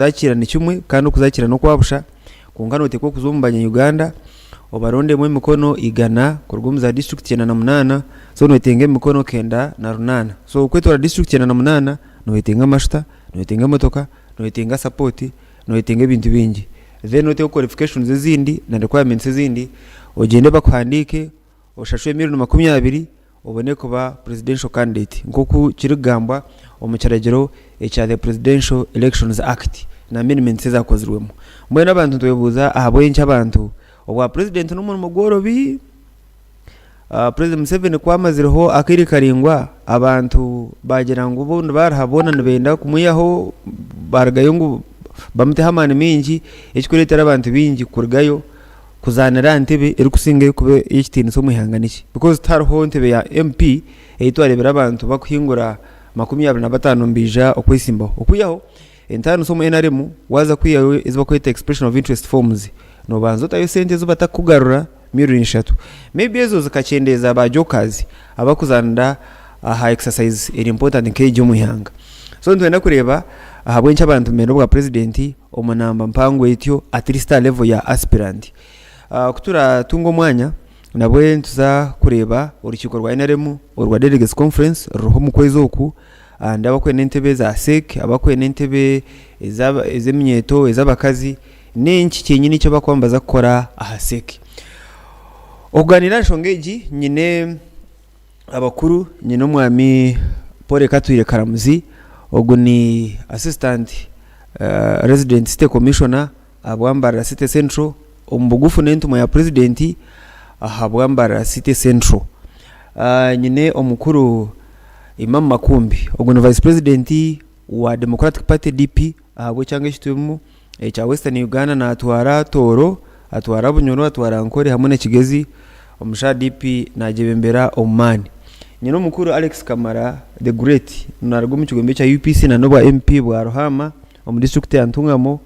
Okuzakiira ni kimwe kandi okuzakiira n'okwabusha kwonka noteekwa kuza omu banya Uganda obarondemu emikono igana kuruga omu za disiturikiti 98 so noyetenga emikono 98 so okwetwara disiturikiti 98 noyetenga amashuta, noyetenga emotoka, noyetenga sapoti, noyetenga ebintu bingi then oteho qualifications ezindi na requirements ezindi ogyende bakuhandiike oshashwe emirioni 20 obone kuba presidential candidate nk'oku kirikugambwa omu kiragiro ekya the Presidential Elections Act na amendments ezakozirwemu. Mbwenu abantu nitwebuuza ahabw'enki abantu obwa president n'omurimo gworobi? President Museveni ku amazireho akaire karaingwa abantu baagira ngu bo nibaruha boona nibenda kumwihaho barugayo ngu bamuteho amaani maingi ekirikureetera abantu baingi kurugayo kuzaanira aha ntebe erikusingayo kuba ey'ekitiinisa omu ihanga niki? Because tihariho ntebe ya MP ei twareebire abantu bakuhingura 25 nibaija okwesimbaho. Okwihaho entaaniso omu NRM waaza kwihayo ezi barikweta expression of interest forms noobanza otayo sente ezi batakukugarura miriyoni ishatu. Maybe ezo zikakyendeeza ba jokers abarikuzaanira aha exercise eri important nk'egi omu ihanga. So nitwenda kureeba ahabw'enki abantu nibenda obwa president omu namba mpango etyo at least aha level ya aspirant. Ku turatunga omwanya nabwe nituza kureeba orukiiko rwa NRM orwa delegates conference ruriho omu kwezi oku and abakwenda entebe za CEC, abakwenda entebe ez'eminyeeto, ez'abakazi n'enki kyenyini eki bakuba nibaza kukora aha CEC. Okugaaniira aha nshonga egi nyine Abakuru nyine omwami Paul Katwire Karamuzi, ogu ni Assistant Resident City Commissioner ahabwa Mbarara City Central, omu bugufu n'entumwa ya Purezidenti ahabwa Mbarara City Central. Nyine omukuru Imam Makumbi, ogu ni Vice President wa Democratic Party, DP, ahabw'ekyanga eki turimu ekya Western Uganda natwara Tooro, atwara Bunyoro, atwara Ankore hamwe na Kigezi, omushaija DP nagyebembera omu maani. Nyine omukuru Alex Kamara the Great naruga omu kigombe ekya UPC na n'obwa MP bwa Ruhaama omu disiturikiti ya Ntungamo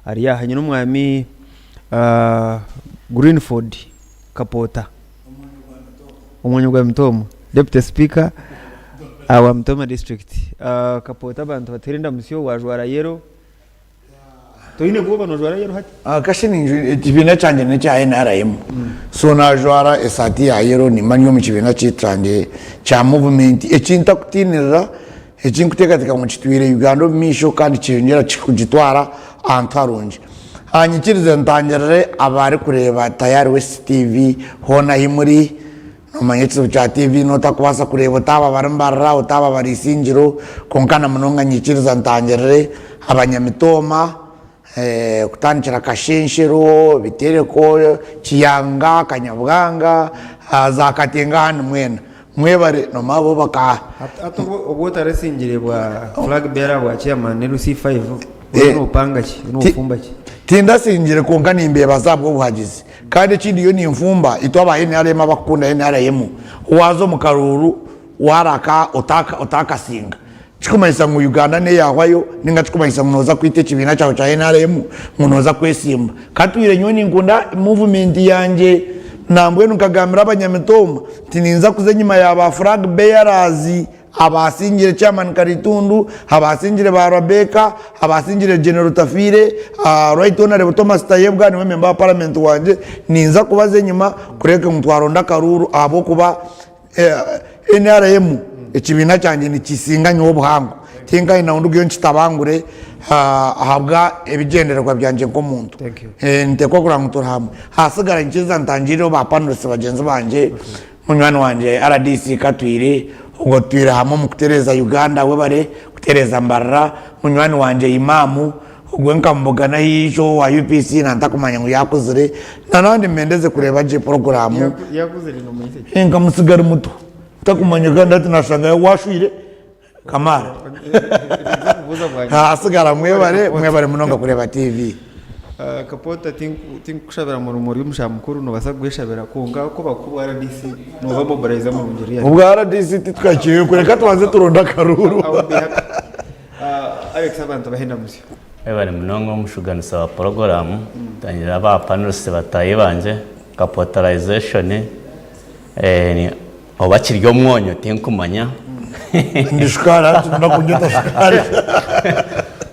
ari aha. Nyine omwami Greenford Kapoota omwanya gwa Mitooma Deputy Speaker wa Mitooma district. Kapoota abantu bateere endamutsyo wajwara yellow. Toine bwoba nojwara yellow hati? Kashe ekibiina kyangye n'ekya NRM so najwara esaati ya yellow nimba ndi omu kibiina kyangye kya movement eki ntakutiinirira eki nkuteekateeka ngu kitwire Uganda omu maisho kandi kyeyongyera kugitwara ahantu harungi. Nyikirize ntangirire abarikureeba Tayari West TV hoona ahi muri. Noomanya ekizibu kya TV n'otakubaasa kureeba otaaba abari Mbarara, otaaba abari Isingiro, kwonka na munonga nyikiriza ntangirire abanyamitooma kutandikira Kashenshero, Bitereko, Kiyanga, Kanyabwanga, za Katenga ahandi mwena. Mwebare noomanya bo baka. Hati obu otaresingire bwa flag bearer bwa chairman LC5, oriyo noopanga ki? Oriyo noofumba ki? Tindasingire kwonka nimbeebaza ahabw'obuhagizi. Kandi ekindi yo ninfumba itwe aba nrm abakukunda nrm waza omu karuuru waraka otakasinga kikumanyisa ngu Uganda neyahwayo ninga kikumanyisa ngu noza kwita ekibiina kyawe kya nrm ngu noza kwesimba katwire nyowe ninkunda movement yangye nambwenu nkagambira abanyamitooma nti ninza kuza enyima ya ba flag bearers Abaasingire Chairman Karitundu, abaasingire ba Rabecca, abaasingire General Otafiire, Right Honourable Thomas Tayebwa niwe member wa parliament wangye, ninza kubaza enyima kureebeka ngu twaronda akaruuru ahabw'okuba nrm ekibiina kyangye nikisinga nyowe obuhango. Tinkanye nawe ndugeyo nkitabangure ahabwa ebigyendererwa byangye nk'omuntu. Niteekwa kureba ngu turi hamwe. Ahasigara nikiija ntangirireho ba panelists bagyenzi bangye. Munywani wangye rdc Katwire ogwo tutwire hamwe omu kutereeza Uganda webare kutereeza Mbarara, munywani wangye Imam ogwe nkamubugana ahiisho owa UPC nantakumanya ngu yakuzire nanandi mbendeze kureeba gye puroguraamu nkamusiga ari muto ntakumanya kandi hati nashanga washwire Kamara hasigara mwebare mwebare munonga kureeba TV. Kapoota tinkukushabira murimo ori omushaho mukuru nobaasa kugweshabira kwonka ku bakuha obwa RDC noba mobilizer murungi really. Obwa RDC titukakireyo kureka tubanze turonde akaruuru. Alex abantu bahe endamutsyo. Webare munonga omushuganisa wa puroguramu ntangirira aba panelist bataahi bangye Kapotarization Oba kiri omwonyo tinkumanya. Ndi shukaari hati nonda kungyeta shukaari.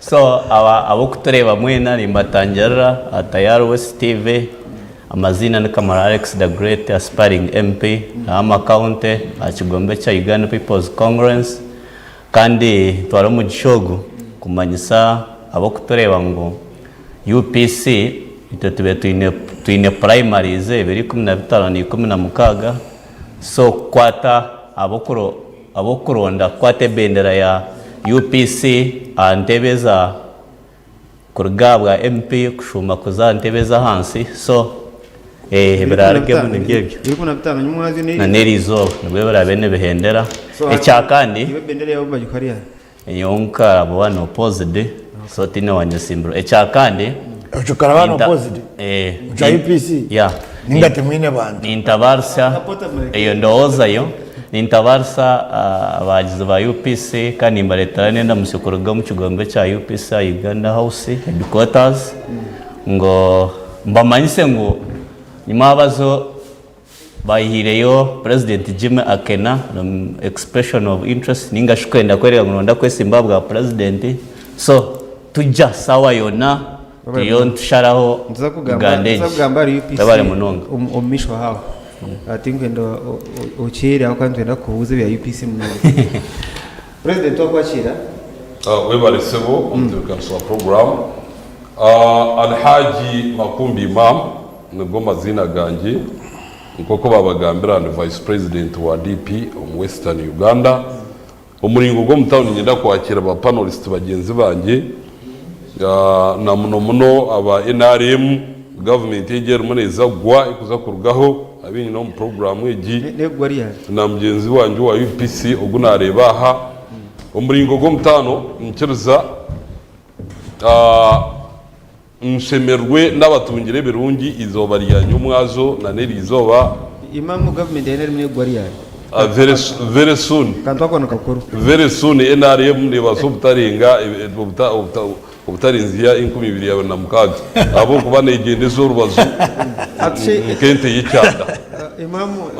So aba abokutureeba mwena nimbatangirira aha Tayari West TV. Amaziina ni Kamara Alex the Great aspiring MP Kahama County aha kigombe kya Uganda People's Congress. Kandi ntwara omugisha ogu kumanyisa abokutureeba ngu UPC itwe tubaire twine twine primaries ebiro 15 na 16 so kukwata abokuro abokuronda kukwata ebendera ya UPC aha ntebe eza kuruga aha bwa MP kushuuma kuza aha ntebe ez'ahansi so ebirarugemu nibyo ebyo. Biri 15 nyimwazyo na n'eriizooba nibwo biraabe nibihendera. Ekya kandi. Iwe ebendera yaawe bagikuha ryari? Nyowe nkaraba one opposed so tihaine owanyesimbirwe. Ekya kandi. Ekyo okaraba one opposed? Ekya UPC? Yeah. Ninga timwine bantu? Nintabaarisa eyo ndowooza yo, nintabaarisa abahagizi ba UPC kandi nimbareetera n'endamutsyo kuruga omu kigombe kya UPC aha Uganda House headquarters ngu mbamanyise ngu nyimwabazo Baihaireyo Purezidenti Jimmy Akena expression of interest ninga shi kwenda kwereka ngu noyenda kwesimba aha bwa Purezidenti so tujja saawa yoona turiyo nitusharaho Nituza kugamba Uganda nituza egi. kugamba ahari UPC Webare munonga. omu omu maisho haaho. Tinkwenda okyere aho kandi nitwenda kukubuuza ebya UPC munonga. Purezidenti twakwakiira. Webare sebo omutebekanisa wa puroguramu. Alhaji Makumbi Imam Nigo maziina gangye. Nk'oku baabagambira ndi Vice President wa DP omu Western Uganda. Omuringo gw'omutaano niinyenda kwakira ba panelist bagyenzi bangye na muno muno aba nrm, gavumenti egi erimu neeza kugwa erikuza kurugaho abu nyine omu puroguraamu egi na mugyenzi wangye owa UPC ogu naareeba aha. Omuringo gw'omutaano niinyikiriza. Nshemerwe n'abatungire ebirungi eizooba rya nyomwazo na n'eri izooba. Imamu government ya nrm negwa ryari? Very very soon. Kantu ako nikakuru. Very soon nrm nebaasa obutarenga obutarenzya 2026 ahabw'okuba negyendeza orubazu nk'ente y'ekyanda. Imamu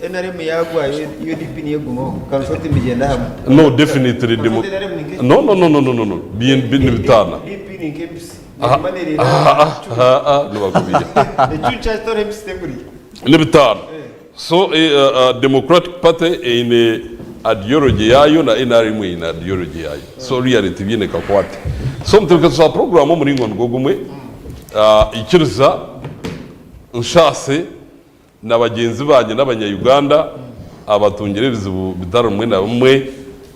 nrm yagwa UDP niyo egumaho kantu oti nibigyenda hamwe. No definitely no no no no no no nibitaana. DP ni nk'empisi. Ni bitaano. So Democratic Party eine ideology yaayo na nrm eine ideology yaayo. So really tibiine kakwate. So omutebeekanisa wa puroguraamu omuringo nigwo gumwe, ikiriza nshaase na bagyenzi bangye n'abanya-Uganda abatungire ebizibu bitari bimwe na bimwe.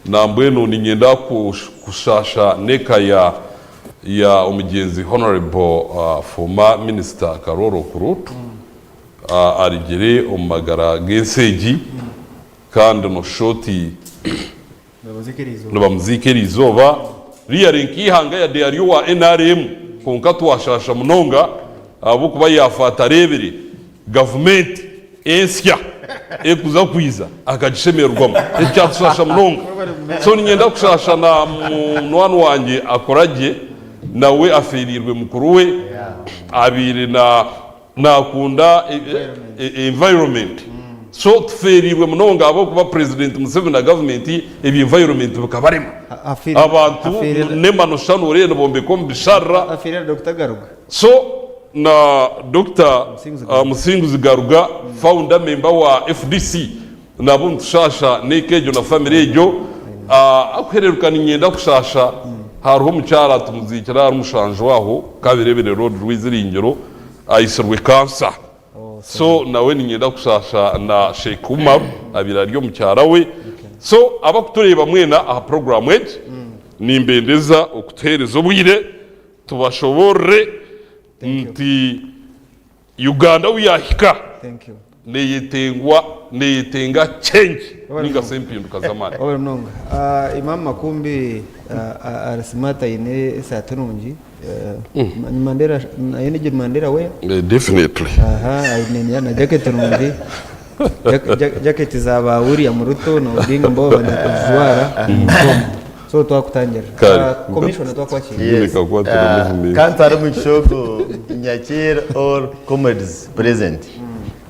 Nambwenu niinyenda kushaasha n'eka ya ya omugyenzi Honourable Former Minister Karooro Okurut arugire omu magara g'ensi egi kandi noshusha oti Nibamuziika eriizooba. Really nk'eihanga yade ari owa nrm kwonka twashaasha munonga ahabw'okuba yaafa atareebire gavumenti ensya erikuza kwiza akagishemererwamu. Ekyo kyatushaasha munonga. So niinyenda kushaasha na munywani wangye Akoragye nawe afeereirwe mukuru we abaire na. Nakunda environment so tufeereirwe munonga ahabw'okuba president Museveni na government ye ebya environment bikabarema. Abantu n'emba noshusha noreeba nibombeka omu bisharara. So na Dokita Musinguzi Garuga founder member wa FDC nabo nitushaasha n'eka egyo na family egyo. Akuhereruka niinyenda kushaasha hariho omukyara tumuziikire ahari Mushanju aho Kabirebire road Rwiziringiro aitsirwe cancer so nawe niinyenda kushaasha na Sheikh Umar abaire ari omukyara we. So abakutureeba mwena aha program egi nimbendeza okutuheereza obwire tubashoboorore nti Uganda ahu yaahika neyetengwa neyetenga change ninga shi empinduka z'amaani. Wabare munonga. Imam Makumbi ari smart aine esaati nungi. Ni Mandela nayo negi Mandela wear. Definitely. Aha aine na jacket nungi. Jacket za ba William Ruto na Odinga mbabo bari kuzijwara. So twakutangira. Kare. Commissioner twakwakira. Yes. Nikakwatira movement. Kantware omugisha ogu nyakiire all comrades present.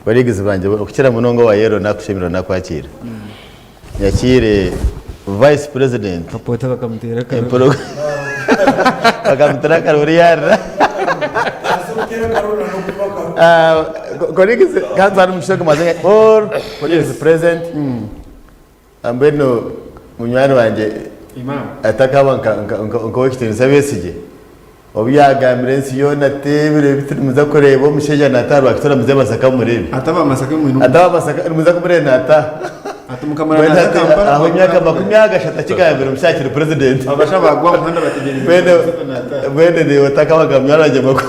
Colleagues bangye okukira munonga owa yellow nakushemererwa nakwakira. Nyakiire vice president Kapota bakamutera akaruru. Empolo. Bakamutira akaruru yarira. Colleagues, kanzana omugisha ogu maze all colleagues present. Mbwenu munywani wangye atakaba nk'owekitiinisa Besigye, obu yaagambira ensi yoona ati ebiro ebi turimuza kureeba omushaija naataaha Rwakitura muze Masaka mumureebe. Ataba Masaka mwine Ataba Masaka nimuza kumureeba naataaha. Ati mukamara Mbwenu naaza hati Kampala aho emyaka 30 akigambire omushaija akiri purezidenti. Abasha baagwa aha muhanda bategyereize Mbwenu Museveni naataaha. mbwenu naiwe otakabaga munywani wangye makuru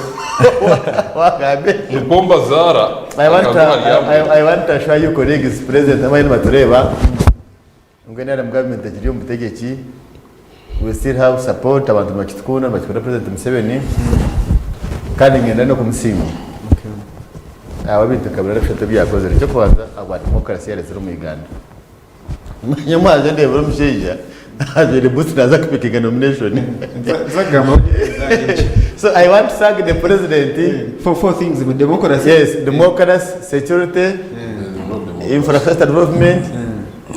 wagamba ekyo. Nikwo mbazaara I want to, akaguha ryamwe. I, I want to assure you colleagues present abaine nibatureeba ngu NRM government ekiri omu butegyeki we still have support abantu nibakitukunda nibakikunda president Museveni kandi niinyenda n'okumusiima ahabw'ebintu nka birara bishatu ebi yakozire. Eky'okubanza ahabwa democracy eyaretsire omu Uganda. Manya mwaza ndeebera omushaija ajwaire buutu naaza kupikinga nomination. So I want to thank the president. For four things, democracy. Yes, democracy, security, infrastructure development,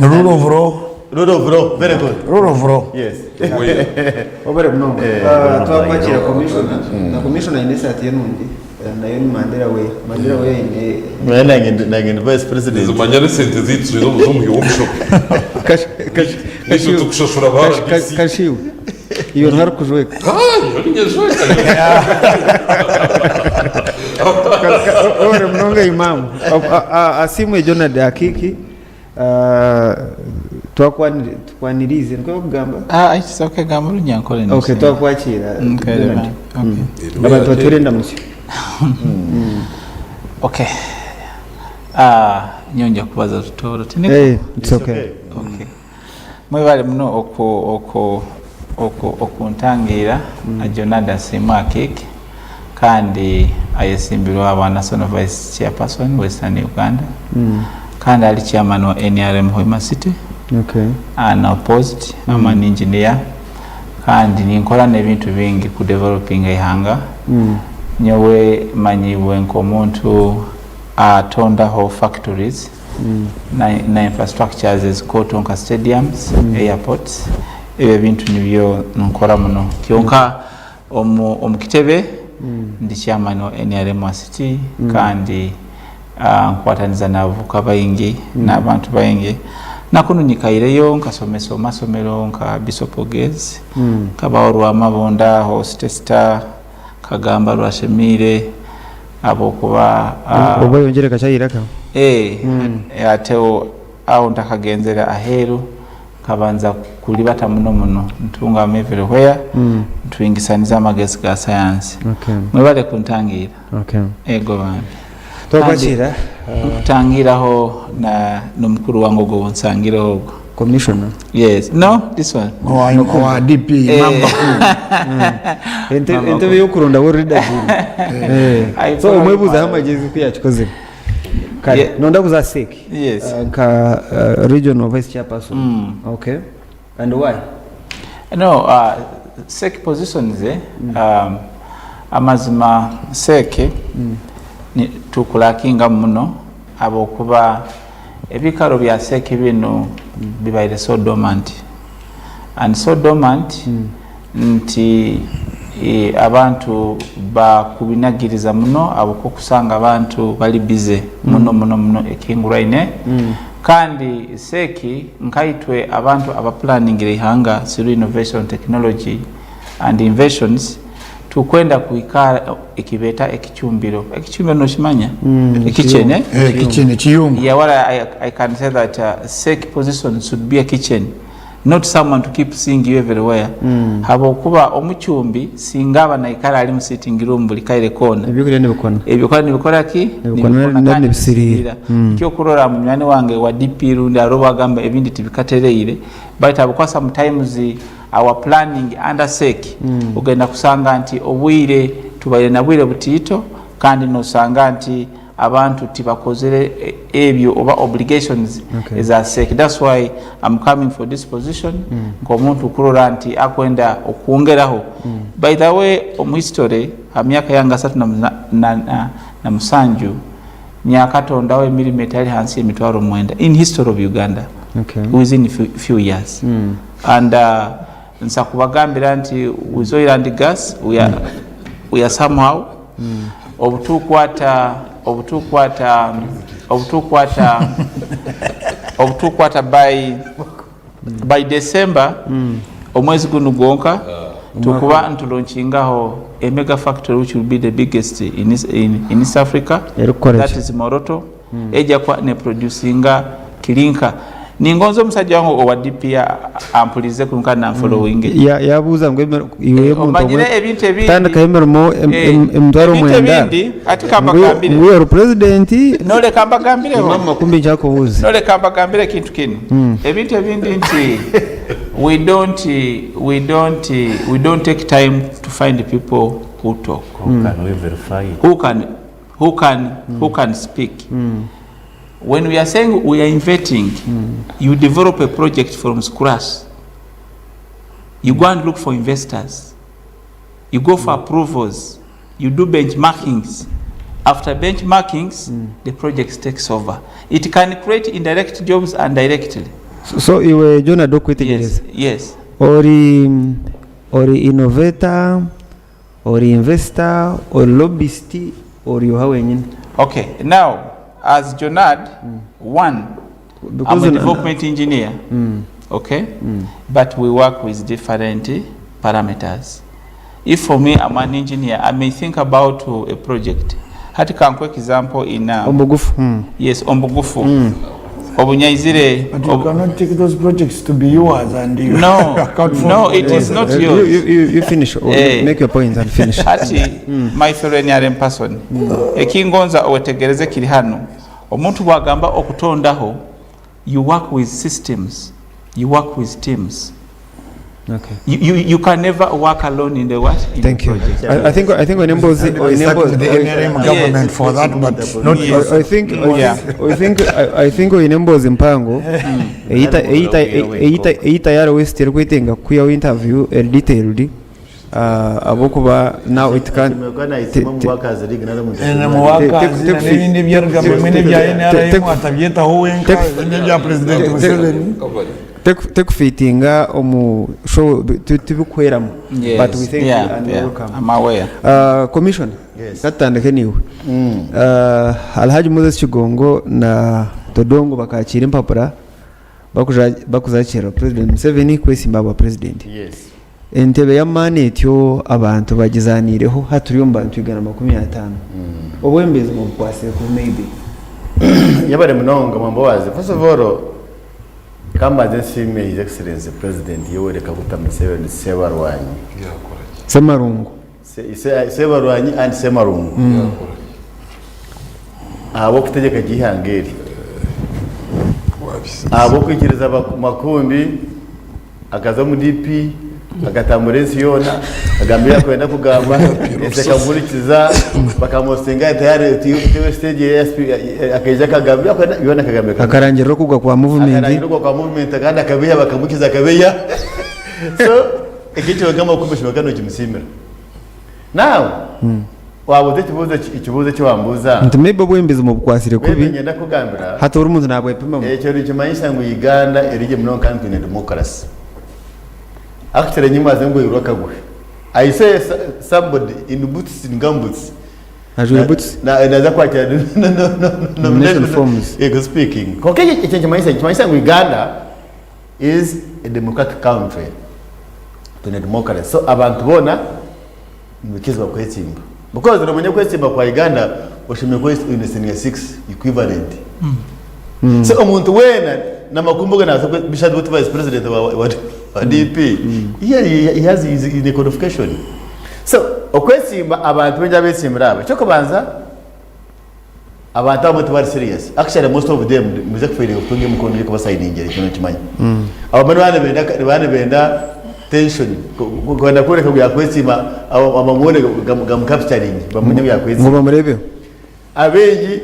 Rule of law. Rule of law, very good. Rule of law. Yes. Wabare munonga. Ah, Twakwakira commissioner. Na commissioner aine esaati ye nungi. Nayo ni Mandela Wear. Mandela Wear aine Manya nanye ndi- nanye ndi vice president. Nizimanya n'esente zaitu ziri omu z'omuhi w'omushobe. Naitwe tukushashura ba RDC. Kashiwe. Iwe ntarikujweka. Ah, nyowe ninyejweka. Ore munonga imamu. Asiimwe Jonard Akiiki. Tukwaniriize nikwo barikugamba? Ah, it's okay, gamba Orunyankore Okay, twakwakiira Okay, Donald. okay. Abantu batuure endamutsyo. Okay. Ah, nyowe nja kubaza Rutooro tiniko? Eh, it's okay. Okay. Mwebale muno oku oku oku okuntangiira Jonada Asiimwe Akiiki kandi ayesimbirwe aba National Vice Chairperson Western Uganda kandi ari Chairman wa nrm Hoima City Okay. Unopposed, I'm an engineer kandi ninkora n'ebintu bingi ku developinga eihanga. Nyowe manyibwe nk'omuntu atondaho factories na, na infrastructures ezikooto nka stadiums, airports, ebyo ebintu nibyo nkora muno. Kyonka Omu omu kitebe ndi chairman wa nrm wa city kandi nkwataniza n'abavubuka baingi n'abantu baingi. Na kunu nyikaireyo nkasomesa omu masomero nka Bishop Ogezi, nkabaho Rwamabonda aho City Star, Kagamba Rwashemiire ahabw'okuba Obu oyongyere kakye aha iraka. Ate aho ntakagenzere aheeru Nkabanza kuribata muno muno ntungama everywhere ntwingisaniza amagezi ga sayansi. Okay. Mwebale kuntangiira. Okay. Ego bambi. Twakwakira Nkutangiraho na nomukuru wange ogwo owonsangireho ogwo. Commissioner. Yes. No, this one. Owa, owa DP Imam Bakuru. Ente- Entebe y'okuronda worridagiire. I So follow omwebuuzaho you. amagezi ku yakikozire. Kare Yeah. nonda kuza sec. Yes. Nka regional vice chairperson. Okay. And why? No, sec positions eh, amazima sec ni tukulakinga muno habwokuba ebikaro bya sec binu bibaire so dormant and so dormant nti abantu bakubinagiriza muno habwokuba okusanga abantu bali busy muno muno muno ekihinguraine kandi sec nkaitwe abantu abapulaningire eihanga through innovation technology and inventions tukwenda kuhika ekibeeta ekicumbiro. Ekicumbiro nokimanya? Ekitchen eh? Eh, kitchen, ekiyungu. Yeah, what I can say that sec position should be a kitchen not someone to keep seeing you everywhere habwokuba omucumbi singa aba naikara ari mu sitting room buri kaire koona Ebyokurya nibikona. Ebyokurya nibikora ki? Nibikona Nibikona nari kandi nibisiriira. nibisiriira. Ekyokurora munywani wange wa DP rundi hariho obu agamba ebindi tibikatereire baitu habwokuba sometimes our planning under sec ogenda kusanga nti obwire tubaire na bwire butiito kandi nosanga nti abantu tibakozere ebyo oba obligations eza sec that's why am coming for this position nkomuntu kurora nti akwenda okwongeraho by the way omu history ha myaka yange 37 nyakatondaho emirimo etali hansi yemitwaro mwenda in history of Uganda within few years and. Nsa kubagambira nti with oil and gas we are, we are somehow obutukwata obutukwata obutukwata obutukwata by by December omwezi gunu gwonka tukuba ntulonkingaho a mega factory which will be the biggest in, in, in East Africa. Erikukora That ki? is Moroto. Eja kuba ne producinga kirinka. Ningonza omusajja wange owa DP ampulize kurungi kandi nanfollowinge. Ya- yabuuza ngu emir- iwe Eh, omuntu omanyire omwe ebintu ebindi kutandikaho emirimo em- Eh, em- emitwaro ebintu mwenda ebindi ati ngu kambagambire ngu ori purezidenti noleka mbagambireho mama makumbi nkyakubuuza noleka mbagambire ekintu kinu ebintu ebindi nti we don't we don't we don't take time to find people who talk How can we verify it? who can who can who can speak when we are saying we are inventing you develop a project from scratch you go and look for investors you go for approvals you do benchmarkings after benchmarkings the project takes over it can create indirect jobs and directly so iwe Jonah okwetegyereza yes yes ori ori innovator ori investor ori lobbyist ori oha wenyine okay now as Jonard one I'm Because a na- development engineer okay but we work with different parameters if for me I'm an engineer I may think about a project hati kankuhe example in omugufu yes omugufu obunyaizire But you cannot take those projects to be yours and you No, account for no, it is not You, yours. you, you, you finish or Eh. make your point and finish. Hati my fellow NRM person ekingonza owetegereze kiri hano omuntu bwagamba okutondaho you work with systems you work with teams Okay. you can never work alone in the what in Thank the you. project. I think onembozi I thank the NRM government for that, but not Yes. I think I Yeah. think I think I think oine emboozi mpango eyita eyita eyita eyita yari west erikwetenga kwihaho interview eri detailed ahabw'okuba now it can NRM workers n'ebindi ebyarugamba bimwe n'ebya NRM atabyetaho wenka ebindi ebya President Museveni. Tekufitinga omu show tibikuhweramu Yes. but we thank yeah, you and yeah. welcome. I'm aware. Commissioner, Yes. katutandike niiwe. Alhaji Moses Kigongo na Todongo bakakiira empapura bakuzakiira President Museveni kwesimba aha bwa president. Yes. Entebe y'amaani etyo abantu bagizaniireho hati turi omu bantu 150. Obwembezi mubukwatsire kubi maybe. Yebare munonga Mwambawazi. First of all, kambanze nsiime His Excellency President Yoweri Kaguta Museveni Sebarwanyi. Semarungu. Sebarwanyi and Semarungu. Ahabw'okutegyeka egi eihanga eri. Ahabw'okwikiriza Makumbi akaza omu DP akatambura ensi yoona agamba ebi arikwenda kugamba ensi ekamuhurikiza bakamuhostinga tayari tiwe stage ya SP akaija akagamba ebi arikwenda byona akagamba Akarangirira okugwa kwa movement. Akarangirira okugwa kwa movement kandi akabeya bakamukiza akabeya so ekyo kyonka Makumbi kyonka nokimusiimira. Now wabuuza ekibuuzo ekibuuzo eki wambuuza. Nti maybe obwembezi mubukwatsire Maybe kubi niinyenda kukugambira. hati ori omuntu nabwepimamu. Ekyo nikimanyisa ngu Uganda eri gye munonga kandi twine democracy. Actually nyowe ngu oirwe akagwe. I saw somebody in boots in gumboots. Ajwaire boots? Naza kwakira Nomination forms. Speaking. Kwonka ekyo nikimanyisa nikimanyisa ngu Uganda is a democratic country. Twine democracy. So abantu boona nibaikiriizibwa kwetsimba. Because nomanya okwetsimba kwa Uganda oshemereire kuba oine senior 6 equivalent. So omuntu weena namakumbi ogu nabaasa kuba Bishop oti vice president wa, wa, wa DP. He, he has his, his qualification. So okwetsimba abantu baingi abetsimbire aba ekyokubanza Abantu abamwe tibari serious. Actually most of them nibaija kufailinga kutunga emikono y'okubasayiningira ekyo nokimanya. Abamwe nibaba nibenda nibaba nibenda tension kwenda kworeka ngu yakwesiima bamubone gamucapturinge bamanye ngu yakwesiima. Ngu bamureebeho. Abaingi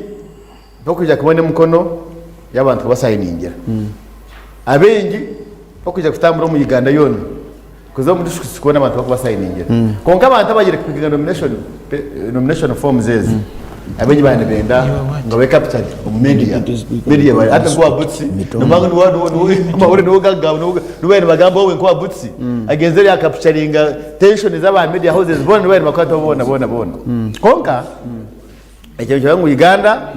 tibakwija kubona emikono y'abantu kubasayiningira. Abaingi tibakwija kutambura omu Uganda yoona kuza omu districts kubona abantu abarikubasayiningira. Kwonka abantu abagiire kupikinga nomination nomination forms ezi. Abaingi baaba nibenda ngu babe captured omu media, media bari hati nkowa Butsi nomanya ngu niwe niwe amahurire niwe gakugamba niwe niwe nibagamba we nkowa Butsi agenzire ya capturinga tension z'aba media houses boona niwe nibakwataho boona boona boona. Kwonka ekyo nikyoreka ngu Uganda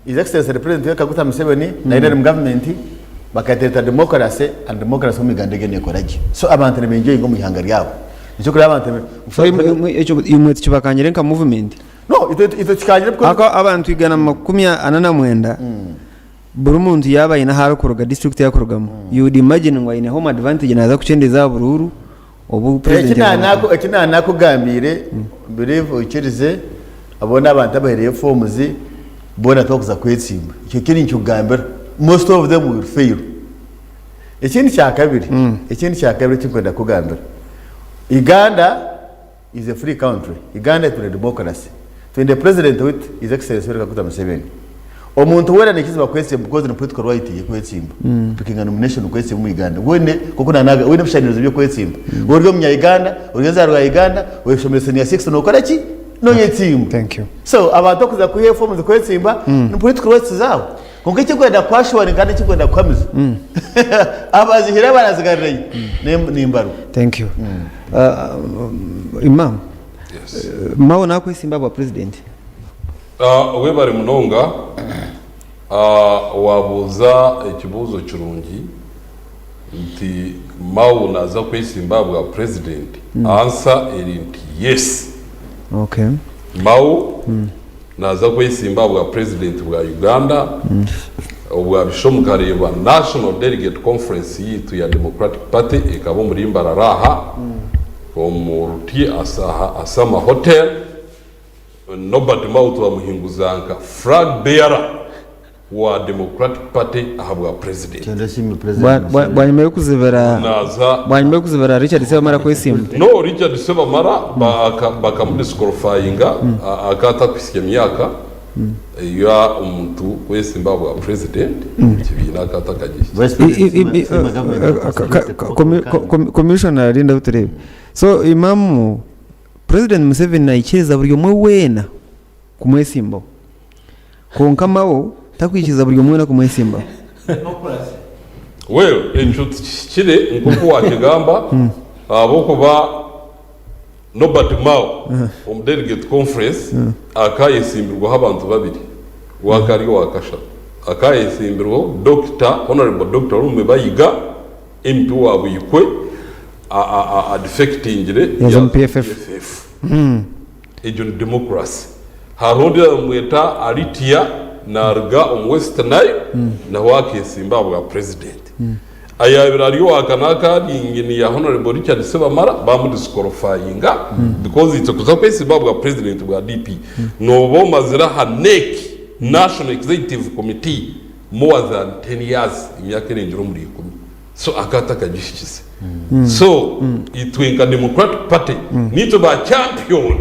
His Excellency the President Yoweri Kaguta Museveni na NRM government bakateeta democracy and democracy omu Uganda eriyo nekora gye. So abantu niba enjoyinga omu ihanga ryabo. Nikyo okureba abantu So imwe ekyo imwe tikibakanyire nka movement? No, itwe itwe kikanyire because Ahakuba abantu 149 buri muntu yaaba aine ahu arikuruga district ei arikurugamu you would imagine ngu aine home advantage naaza kukyendeza aha buruuru obu president Eki yaaba nanaku eki nanakugambiire believe oikirize boona abantu abahireyo forms boona tibakuza kwetsimba ekyo kyo ninkikugambira most of them will fail. Ekindi kyakabiri ekindi kyakabiri ekinkwenda kukugambira Uganda is a free country Uganda twine democracy twine president waitu his excellency Yoweri Kaguta Museveni omuntu weena naikiriza kwetsimba because ni political right ye kwetsimba kupikinga nomination kwetsimba omu Uganda weine nkoku nanaga weine ebishanirizo by'okwetsimba ori omunya Uganda ori enzaarwa ya Uganda oyeshomire senior six nokora ki noyetsimba Thank you. so abantu okuza kwiha efomu kwetsimba ni political rights zaabo kwonka ekinkwenda kuassuringa kandi ekinkwenda kuhamiza abazihire abarazigarirayo nimbarwa Thank you. Imam, Mao nakwesimba abwa president? Webare munonga wabuuza ekibuuzo kirungi nti Mao naza kwesimba ahabwa president? Answer eri nti yes. Okay. Mao Naaza kwesimba ahabwa Purezidenti bwa Uganda obwabisha omu kareeba National Delegate Conference yaitu ya Democratic Party ekaba omuri Mbarara aha omu Ruti Asama Hotel. Norbert Mao twamuhinguza nka Flag Bearer wa Democratic Party ahabwa Purezidenti. Bwanyima y'okuzibira Naaza bwanyima y'okuzibira Richard Sebamara kwesimba. No, Richard Sebamara bakamudisqualifyinga akaba atakuhitsya myaka eya omuntu kwesimba ahabwa Purezidenti omu kibiina akaba atakagihikire. Commissioner rinda tureebe. So Imamu, President Museveni naikiriza buri omwe weena kumwesimbaho. Kwonka Mao takwikiriza buri omwe weena kumwesimbaho. Well, ekyo tikihikire nk'oku waakigamba ahabw'okuba Norbert Mao omu Delegate Conference akaayesimbirwaho abantu babiri, we akaba ari owa kashatu. Akaayesimbirwaho Dokita, Honourable Dokita Rume Bayiga, MP wa Buikwe, adefectingire Yaza omu yaaza omu PFF. PFF. Egyo ni democracy. Hariho ondiijo bamweta Alitia naruga omu West Nile nawe akesimba aha bwa president. Ayabire ari owa kana aka Engineer Honourable Richard Sebamara bamudisqualifyinga because itwe kuza kwesimba aha bwa president bwa DP noba omazire aha NEC, National Executive Committee, more than 10 years, emyaka erengire omuri ikumi. So akaba atakagihikize. So itwe nka Democratic Party nitwe ba champion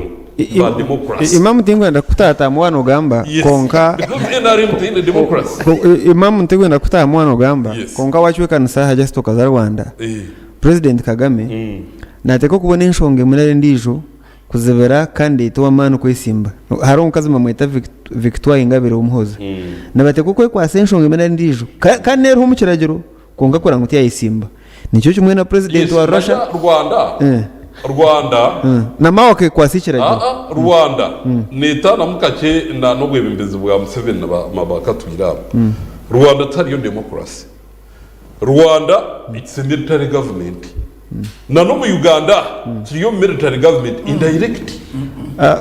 ba democracy. Imamu tinkwenda kukutaatamu waaba nogamba Yes. kwonka Because NRM teine democracy. Imamu tinkwenda kukutahamu waaba nogamba Yes. kwonka waacwekanisa aha just okaza Rwanda Eh. President Kagame naateekwa kubona enshonga emwe nari endiijo kuzibira candidate ow'amaani kwesimba. Hariho omukazi nibamweta Victoire Ingabire Umuhoza. Nibateekwa kwekwasa enshonga emwe nari endiijo kandi n'eriho omu kiragiro kwonka kureba ngu tiyayesimba. Nikyo kimwe na president Yes, wa Russia. manya Rwanda, Eh. Rwanda, Na Mao akekwasa ekiragiro. aa, Rwanda neetaanamu kakye na n'obwebembezi bwa Museveni na ba na ba Katwire aba. Rwanda tihariyo democracy. Rwanda it's a military government. Na n'omu Uganda turiyo military government indirect. Ah,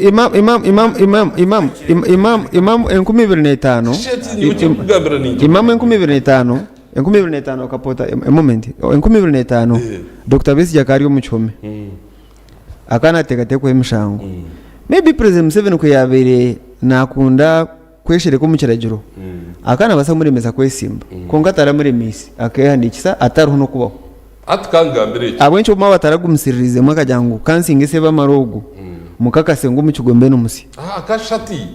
Imam, Imam, Imam, Imam, Imam, Imam, Imam 2005. Shit, nyowe ekindikugambira ninkimanya. Imam 2005, 2005 kapota, a moment, 2005 Dokita Besigye akaba ari omu kihome. Akaba nateekateekwaho emishango. Maybe President Museveni ku yaabaire naakunda kweshereka omu kiragiro, akaba naabaasa kumuremesa kwesimba. Kwonka taramuremeise, akeehandiikisa atariho n'okubaho. Hati ka nkugambire eki. Ahabw'enki obumwe abataragumisiririizemu akagira ngu ka nsinge Sebamara ogu, mukakase ngu omu kigo mbe n'omusya? Aha kashati,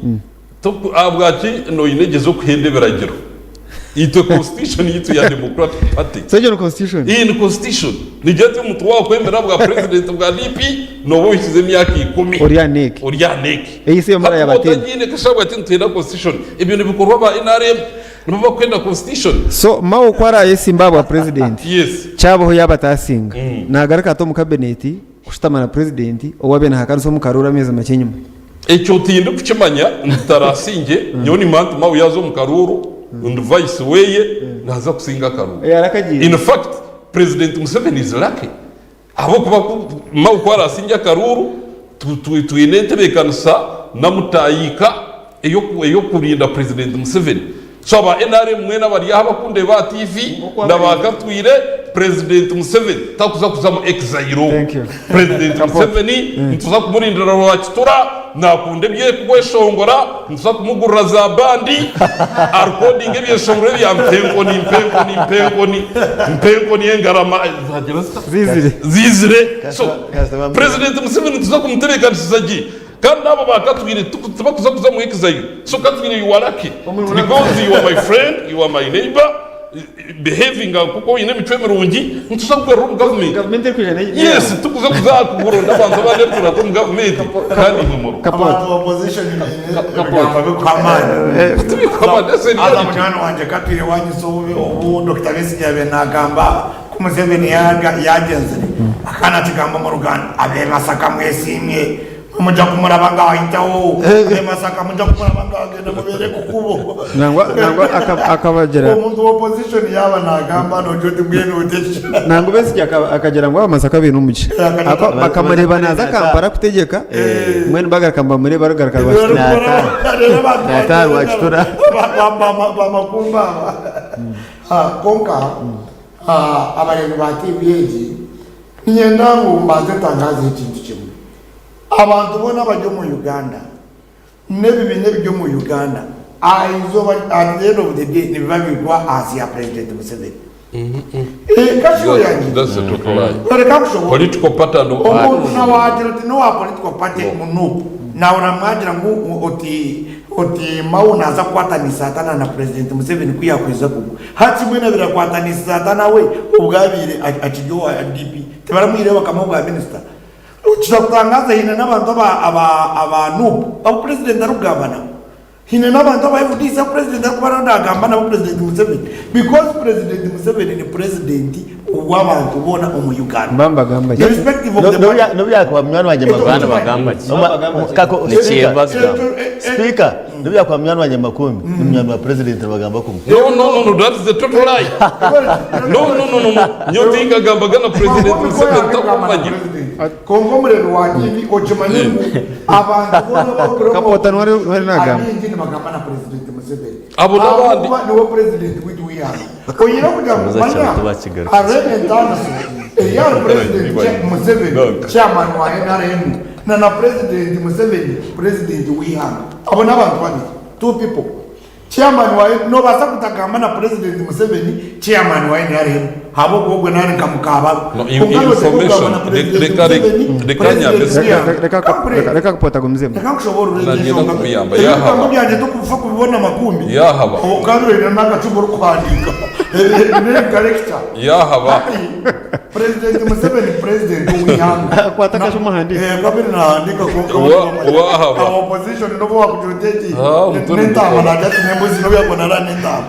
ahabwaki noinegyeza okuhenda ebiragiro? Itwe constitution yitu ya Democratic Party. So egyo ni constitution? Iyi ni constitution. Nigira eti omuntu wakwemera bwa president bwa DP noba ohikize emyaka ikumi. Ori aha NEC. Ori aha NEC. Eyi si yo mara Hati ya waaba batini. otagiine kashabwe ati nitwenda constitution. Ebyo nibikorwa aba NRM nibo bakwenda constitution. So Mao ku arayesimba aha bwa president, Yes. kyabaho yaaba ataasinga, naagaruka ata omu cabinet kushutama na president ou abaire naahakanisa omu karuuru ameezi makye enyima? Ekyo tindikukimanya nti tarasingye, nyowe nimanya nti Mao yaaza omu karuuru ndi vice weye naaza kusinga akaruuru. Yarakagiire. In fact, President Museveni is lucky ahabw'okuba ku Mao ku arasingye akaruuru twine entebeekanisa na mutaayiika ey'okurinda President Museveni. So aba nrm mwena abari aha abakundeeba aha TV na ba Katwire, President Museveni takuza kuza mu exile. Thank you. President Museveni nituza kumurindira Rwakitura, nakunda eby'okweshongora, nituza kumugurira za bandi, arekodinge ebyeshongoro ebya mpenkoni, mpenkoni, mpenkoni, mpenkoni engarama zagira zita? Zizire. Zizire. So President Museveni nituza kumutebeekanisiza gye. Kandi n'abo ba Katwire tibakuza kuza mu exile. So Katwire you are lucky because you are my friend, you are my neighbor, behaving nkoku oyine emicwe mirungi, nituza kukugarura omu government. Gavumenti erikwija ne Yes, tukuza kuza aha kukuronda abantu abandi abu omu government kandi imwe muriho. Kapot. Abantu opposition ebigambo bikuha amaani. Tibikuha amaani, that's a Haza reality. munywani wangye Katwire wanyisa obubi obu Dokita Besigye yabaire nagamba ku Museveni yagyenzire akaba nakigamba omu Ruganda abe Masaka mwesiimye Mujja kumuraba nga ahitaho abe Masaka mujja kumuraba nga agenda mubeere ku kubo. Nangwa nangwa aka- akabagira Omuntu wa opposition yaba nagamba nogira oti mbwenu oti nangwa Besigye aka- akagira ngu Abamasaka baine omugisha. Akagira- Aka- Bakamureba naza Kampala kutegyeka mbwenu bagaruka nibamureba arikugaruka Rwakitura. Nata Rwakitura. Bamakumba aba. Ah, Kwonka ah, abareebi ba TV egi niinyenda ngu mbanze ntangaazeho ekintu kimwe. Abantu boona abari omu Uganda n'ebibiina ebiri omu Uganda aha izooba at the end of the day nibiba bigwa ahansi ya President Museveni. Eh, Kasho yangye. That's a total lie. Reka nkushoboorore. Political party and Omuntu na waagira oti n'owa political party mu NUP nawe oramwagira ngu oti oti Mao naaza kukwatanisa ata na na President Museveni ku yaakwija kugwa. Hati mbwenu abaire akwatanisize ata nawe obu abaire akiri owa DP? Tibaramwihireho bakamuha obwa minisita? Kitakutangaza haine n'abantu aba aba aba nup abu president arikugamba nabo. Haine n'abantu aba FDC abu president arikuba ariyo nagamba nabo president Museveni because president Museveni ni president ow'abantu boona omu Uganda. Mba mbagamba ki? Irrespective of the party. N'obu yakuba munywani wangye Baana Makumbi. bagamba ki? Kako Nikyebazwa. Speaker, n'obu yakuba munywani wangye Makumbi, ni munywani wa president nibagamba kumwe. No, no, no, no, that is a total lie. No, no, no, no, no. Nyowe tinkagambaga na President Museveni ntakumanya. Kwonka omureebi wa TV okimanye ngu abantu boona abakuri omu Kapota niwe ari- niwe ari nagamba. abaingi nibagamba na President Museveni. Abo n'abandi. Ahabw'okuba niwe President waitu w'eihanga. Oyihireho kugira ngu Kibuuzo manya kyawe tibakigarukize. Arebe Ntandisi eri ahari President Museveni, Chairman wa NRM, na na President Museveni, President w'eihanga. Abo n'abantu babiri, two people. Chairman wa nobaasa kutagamba na President Museveni chairman wa nrm ahabw'okuba ogwe nari nka mukababe. No, Kwonka noteekwa kugamba information, na President reka Museveni, reka President nyambe William. Reka Kampure. reka kupota gumizemu. Reka nkushoboorore Nanyenda enshonga. kukuyamba, Ebigambo yahaba. byangye tokufa kubibona makumbi. Yahaba. Kandi oine n'akacumu orikuhandiika. Nka lecture. Yahaba. President Museveni president ow'eihanga. Kwata akacumu ahandiike. Eh, kabiri nahandiika kwonka Wahaba. Aba opposition n'obu wakugira oti eki Ah, omutwe n'entaama nigukora. naagira ati n'embuzi n'obu yakuba nara n'entaama.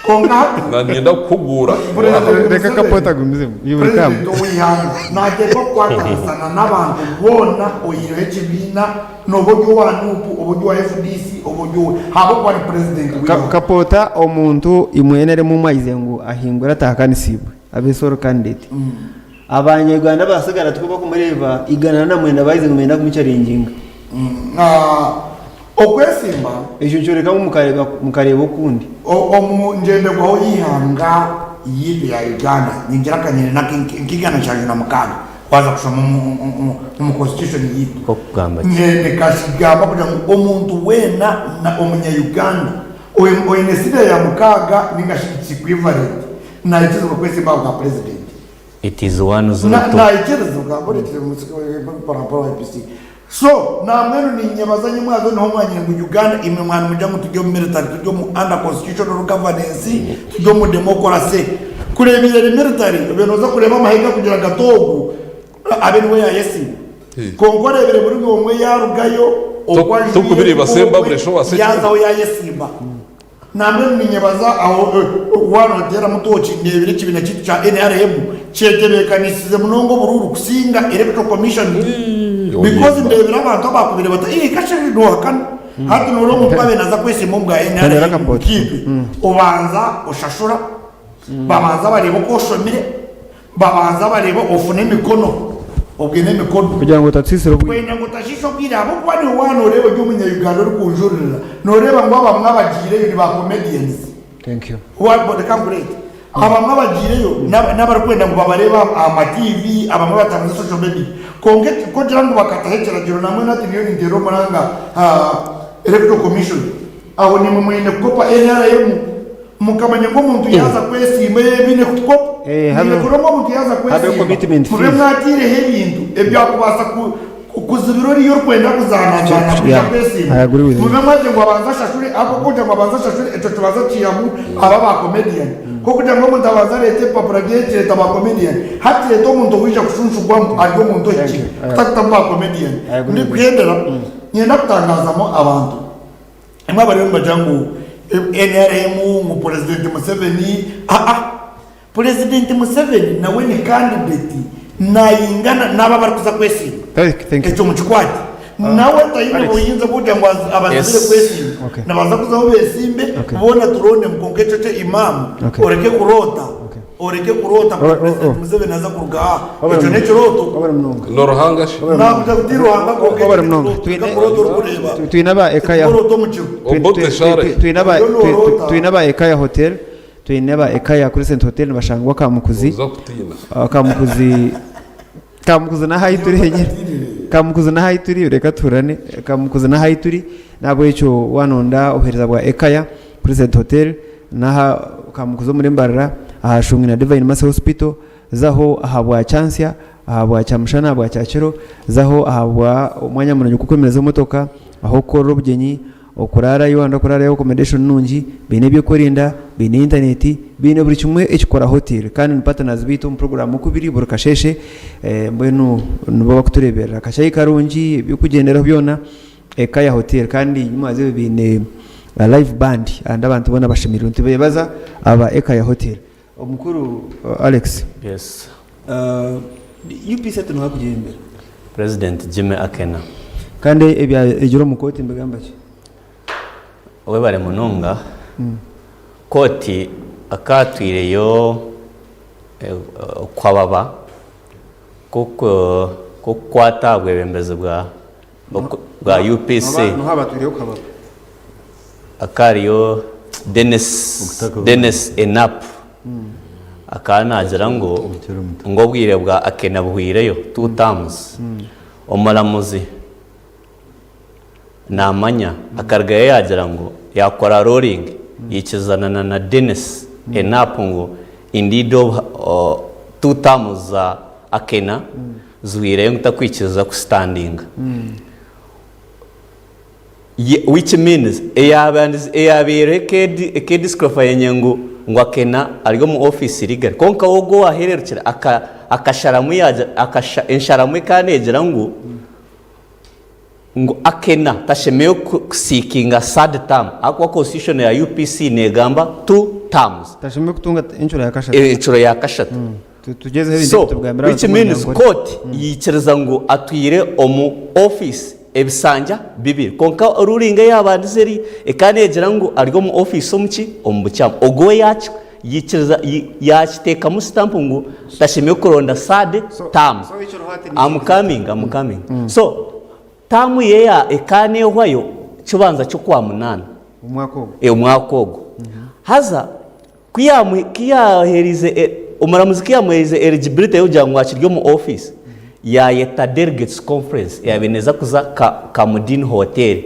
Kwonka hati Nanyenda kukuhuguura. President Reka Museveni- kapota gumizemu. You will come. President ow'eihanga naateekwa kukwatanisa n'abantu boona oihireho ekibiina n'oba ori owa NUP, oba ori owa FDC, oba ori owa ahabw'okuba ni president w'eihanga. Kapota omuntu imwe NRM mwayize ngu ahingure atahakanisiibwe abe sole candidate. Abanya Uganda abasigara tikwo bakumureeba 190 bayize ngu nibenda kumucharenginga. Okwesimba. Ekyo nikyoreka ngu mukareeba okundi. Omu ngyenderwaho y'eihanga yaitu ya Uganda, ningira akanyiriri nk'eigana nshanju na mukaaga waaza kushoma omu constitution yaitu. Nk'okugamba ki? Nikagamba kugira ngu omuntu weena omunya Uganda oine siniya ya mukaaga ninga shi its equivalent naikirizibwa kwesimba aha bwa purezidenti. It is 102. Naikirizibwa, mporampora YPC. So nambwenu ninyebaza nyimwazo niho mwanyire ngu Uganda imwe mwanimugira ngu turi omu military turi omu under constitutional governance turi omu democracy kureeba eri military obaire noza kureeba amahe gakugira gati ogu abe niwe yayesiima kwonka oreebire buri omwe yarugayo oku ajwire Tokubireba nikwo Semba ogwe buri eshowa yaza sekiro. ahu yayesimba. Nambwenu ninyebaza aho waaba noteeramu tooki ndeebire ekibiina kyaitu kya nrm kyetebeekanisize munonga oburuuru kusinga Electoral Commission because ndeebire abantu abaakubire bati ii kasha noohakana hati noreeba omuntu ku abaire naaza kwesimba omu bwa Tandera nrm akapooti. nkaitwe obanza oshashura babanza bareeba oku oshomire Babanza bareeba ofuna emikono, obwe n'emikono. Kugira ngu otatusisira obwire. Kwenda ngu otashiisha obwire ahabw'okuba niiwe waaba nooreeba ori omunya-Uganda orikunjurira, nooreeba ngu abamwe abagiireyo ni ba comedians. Thank you. Wa- Reka nkureete. Abamwe abagiireyo n'aba- n'abarikwenda ngu babareebe aha aha ma TV, abamwe batambuze social media. Kwonka eki- ku ogira ngu bakataho ekiragiro nambwenu hati nyowe ninteera omuranga ah, Electoral Commission. Aho nimwe mwine kukopa NRM. Mukamanya ngu omuntu yaaza kwesiima ebi kutukopa. Eh, Mwine habe- kurora ngu omuntu yaaza habe kwesiima commitment mube fees. mwataireho ebintu ebyakubaasa ku- ku- kuzibira oriya orikwenda kuzaanazaana kwija Yeah, kwesiima. I agree with you. Mube mwagira ngu abanze ashashure ahabw'okugira ngu abanze ashashure ekyo kibanza kiihamu aba ba comedian. Nk'okugira ngu omuntu abanze areete ebipapura bye kireeta ba comedian. Hati reeta omuntu owaija kushunshurwamu ari omuntu ohikire Thank you. kutakutamu ba comedian. I agree with you. Ndikuhendera niinyenda kutangaazamu abantu. Imwe abariyo nibagira ngu nrm ngu purezidenti Museveni aa purezidenti Museveni nawe ni candidate nayingana naabo abarikuza kwesimba Thank you. ekyo mukikwate nawe tayine Alex. buyinza bw'okugira ngu az- abazibire Yes. kwesimba Okay. nibaza kuzaho besimbe Okay. boona turondemu kwonka ekyo kyo imam Okay. oreke kuroota Okay. oreke kuroota Oh, oh, oh. purezidenti Museveni aza kuruga aha Wabare ekyo munonga. n'ekirooto Wabare munonga. Noruhanga shi? Nakugira kuti Ruhanga kwonka Wabare ekyo munonga. n'ekirooto Twine- reka kuroota orikureeba Twine aba Ekaya Tikuroota omu kiro Obote Share. Twine aba Oriyo nooroota. twine aba Ekaya Hotel, twine aba Ekaya Crescent Hotel nibashangwa Kamukuzi. Oza kutiina. Ah, Kamukuzi Kamukuzi n'ahu turi henyine. Kamukuzi n'ahu turi reka tuhurane. Kamukuzi n'ahu turi n'ahabw'ekyo wanonda obuheereza bwa Ekaya Crescent Hotel n'aha Kamukuzi omuri Mbarara aha Shungi na Divine Mercy Hospital Zaho aha bwa kyantsya, aha bwa kyamushana, aha bwa kyakiro, zaho aha bwa omwanya murungi gw'okwemereza emotoka, ah'okukorera obugyenyi, okuraarayo wayenda kuraarayo accommodation nungi, baine eby'okwerinda, baine internet, baine buri kimwe ekikora hotel kandi ni partners baitu omu program oku biri buri kasheeshe mbwenu nibo bakutureeberera. Akashayi karungi, eby'okugyenderaho byona, Ekaya hotel kandi enyima z'ebyo baine live band and abantu boona bashemereirwe. Nitubeebaza aba Ekaya hotel. Omukuru Alex. Yes. UPC hati noha kugyebembera? President Jimmy Akena. Kandi ebyaregire omu kooti nibigamba ki? Webare munonga. Kooti akatwireyo okwababa kw'okukwata aha bwebembezi bwa bwa UPC. Noha abatwireyo kuhababa? Akariyo Denis Denis Enap akaba nagira ngu ngu obwire bwa Akena buhwireyo, two terms. Omuramuzi namanya akarugayo yagira ngu yakora ruling yaikirizana na Denis Enap ngu indeed two terms za Akena zihwireyo ngu takwikiriza ku standinga. Which means eyabaireho ekedisqualifyinga ngu ngu Akena ari omu office legally kwonka we ogwo owahererukire akasharamu ensharamu ekaba negira ngu ngu Akena tashemereire kuseekinga third term ahakuba constitution ya UPC negamba two terms. Tashemereire kutunga encuro ya kashatu. Encuro ya kashatu. Tugyezeho ebintu So ebi tubigambire which abantu omu means Runyankore. court yaikiriza ngu atwire omu office ebisanja bibiri kwonka ruling eyabandize eri ekaba negira ngu ari omu office omu ki? Omu bukyamu. Ogwo we yaki yaikiriza yakiteekamu stamp ngu tashemereire kuronda third So- term. so ekiriho hati ni I'm coming, I'm coming. So term ye ekaba nehwayo kibanza ky'okwamunaana. Omwaka ogwo. Omwaka ogwo. Haza Ku yaaheerize, omuramuzi ku yaamuheerize eligibility y'okugira ngu akiri omu ofiisi, yaayeta delegates conference eyaabaire neeza kuza Kamudini Hotel.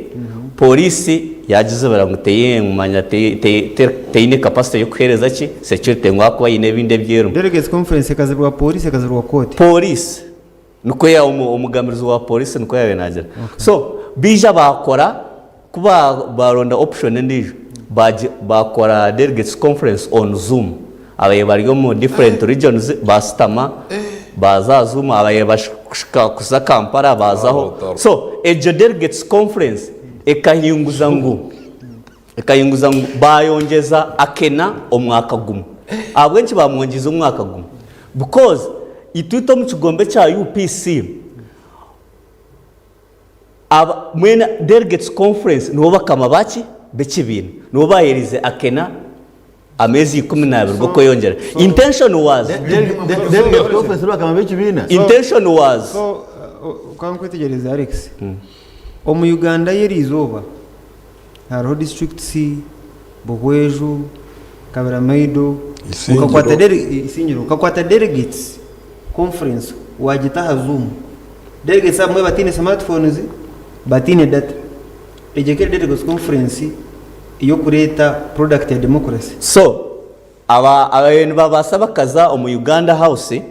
Pooriisi yaagizibira ngu teine teine capacity y'okuheereza ki security ngu ahakuba haine ebindi ebi erimu. Delegates conference ekazibirwa pooriisi ekazibirwa kooti? Pooriisi. Nikwo ya omugambirizi wa polisi nikwo yaabaire naagira. So baija baakora ku baaronda option endiijo baakora delegates conference on zoom. Ababaire bari omu different regions baashutama baaza aha zoom, ababaire bashika kuza Kampala baazaho. So egyo delegates conference ekahinguza ngu Ekahinguza ngu baayongyeza Akena omwaka gumwe. Ahabw'enki baamwongyeize omwaka gumwe? Because itwe itwe omu kigombe kya UPC, aba mwena delegates conference nibo bakama baki? B'ekibiina. Nibo baaheereize Akena ameezi 12 g'okweyongyera. Intention was. Delegates conference nibo bakama b'ekibiina? Intention was. So, ka nkwetegyereze Alex. Omu Uganda y'eriizooba, Hariho districts, Buhweju, Kaberamaido, Isingiro. okakwata dele- Isingiro, okakwata delegates conference wagita aha zoom. Delegates abamwe bataine smartphones, bataine data. Egyo ekaba eri delegates conference ey'okureeta product ya democracy. So Aba ababaire nibabaasa bakaza omu Uganda House,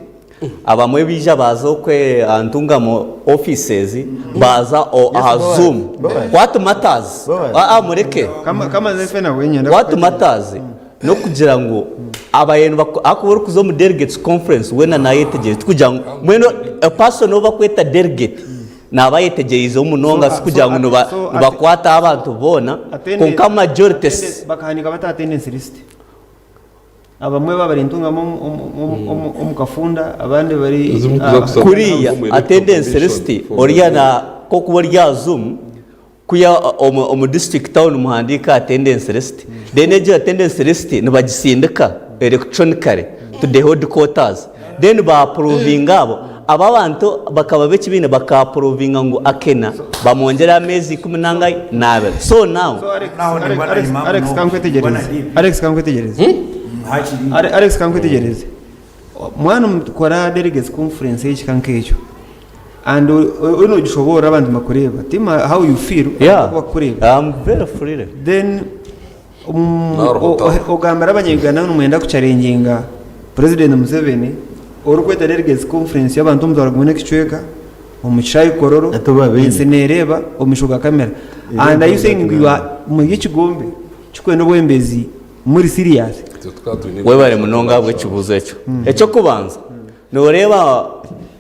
abamwe baija baaza okwe aha Ntungamo offices, baaza o aha Boaz, Zoom. Boaz. What matters, Boaz. aa mureke. Kama kamaze ffe nawe nyenda What kukwetegyereza. matters n'okugira ngu ababaire nibako ahakuba orikuza omu delegates conference weena naayetegyereza tikugira ngu mbwenu a person ou bakweta delegate naaba ayetegyereizeho munonga So, sikugira so, ngu niba so, nibakwata abantu boona Attendance- kwonka majority attendance- bakahandiika bata attendance list? Abamwe baba bari Ntungamo omu kafunda abandi bari Kuriya attendance list oriya na kokuba ori aha zoom kuya omu district town muhandiike attendance list then egyo attendance list nibagisindika electronically to the headquarters then ba approvinga abo abo abantu bakaba b'ekibiina baka approvinga ngu Akena bamwongyere ameezi ikumi nangahi n'abiri so now So Alex, Alex, Alex, Alex kankwetegyereze. Alex kankwetegyereze. Ale- Alex kankwetegyereze. Mwana mukora delegates conference y'ekika nk'ekyo. And ori nogishoboorora abantu nibakureeba. Tima how you feel yeah abantu bakureeba. I'm very free Then Naruho taho. Ogambira abanya-Uganda ngu nimwenda kucharenginga Purezidenti Museveni orikweta Delegates Conference y'abantu omutwaro gumwe n'ekicweka omu kishaayi Kololo, Ate obu babaine. ensi neereeba omu maisho ga kamera. And are you saying ngu you are muri ekigombe kikwenda obwebembezi muri serious? Itwe tukaba twine Webare munonga ahabw'ekibuuzo ekyo. Eky'okubanza, Nooreeba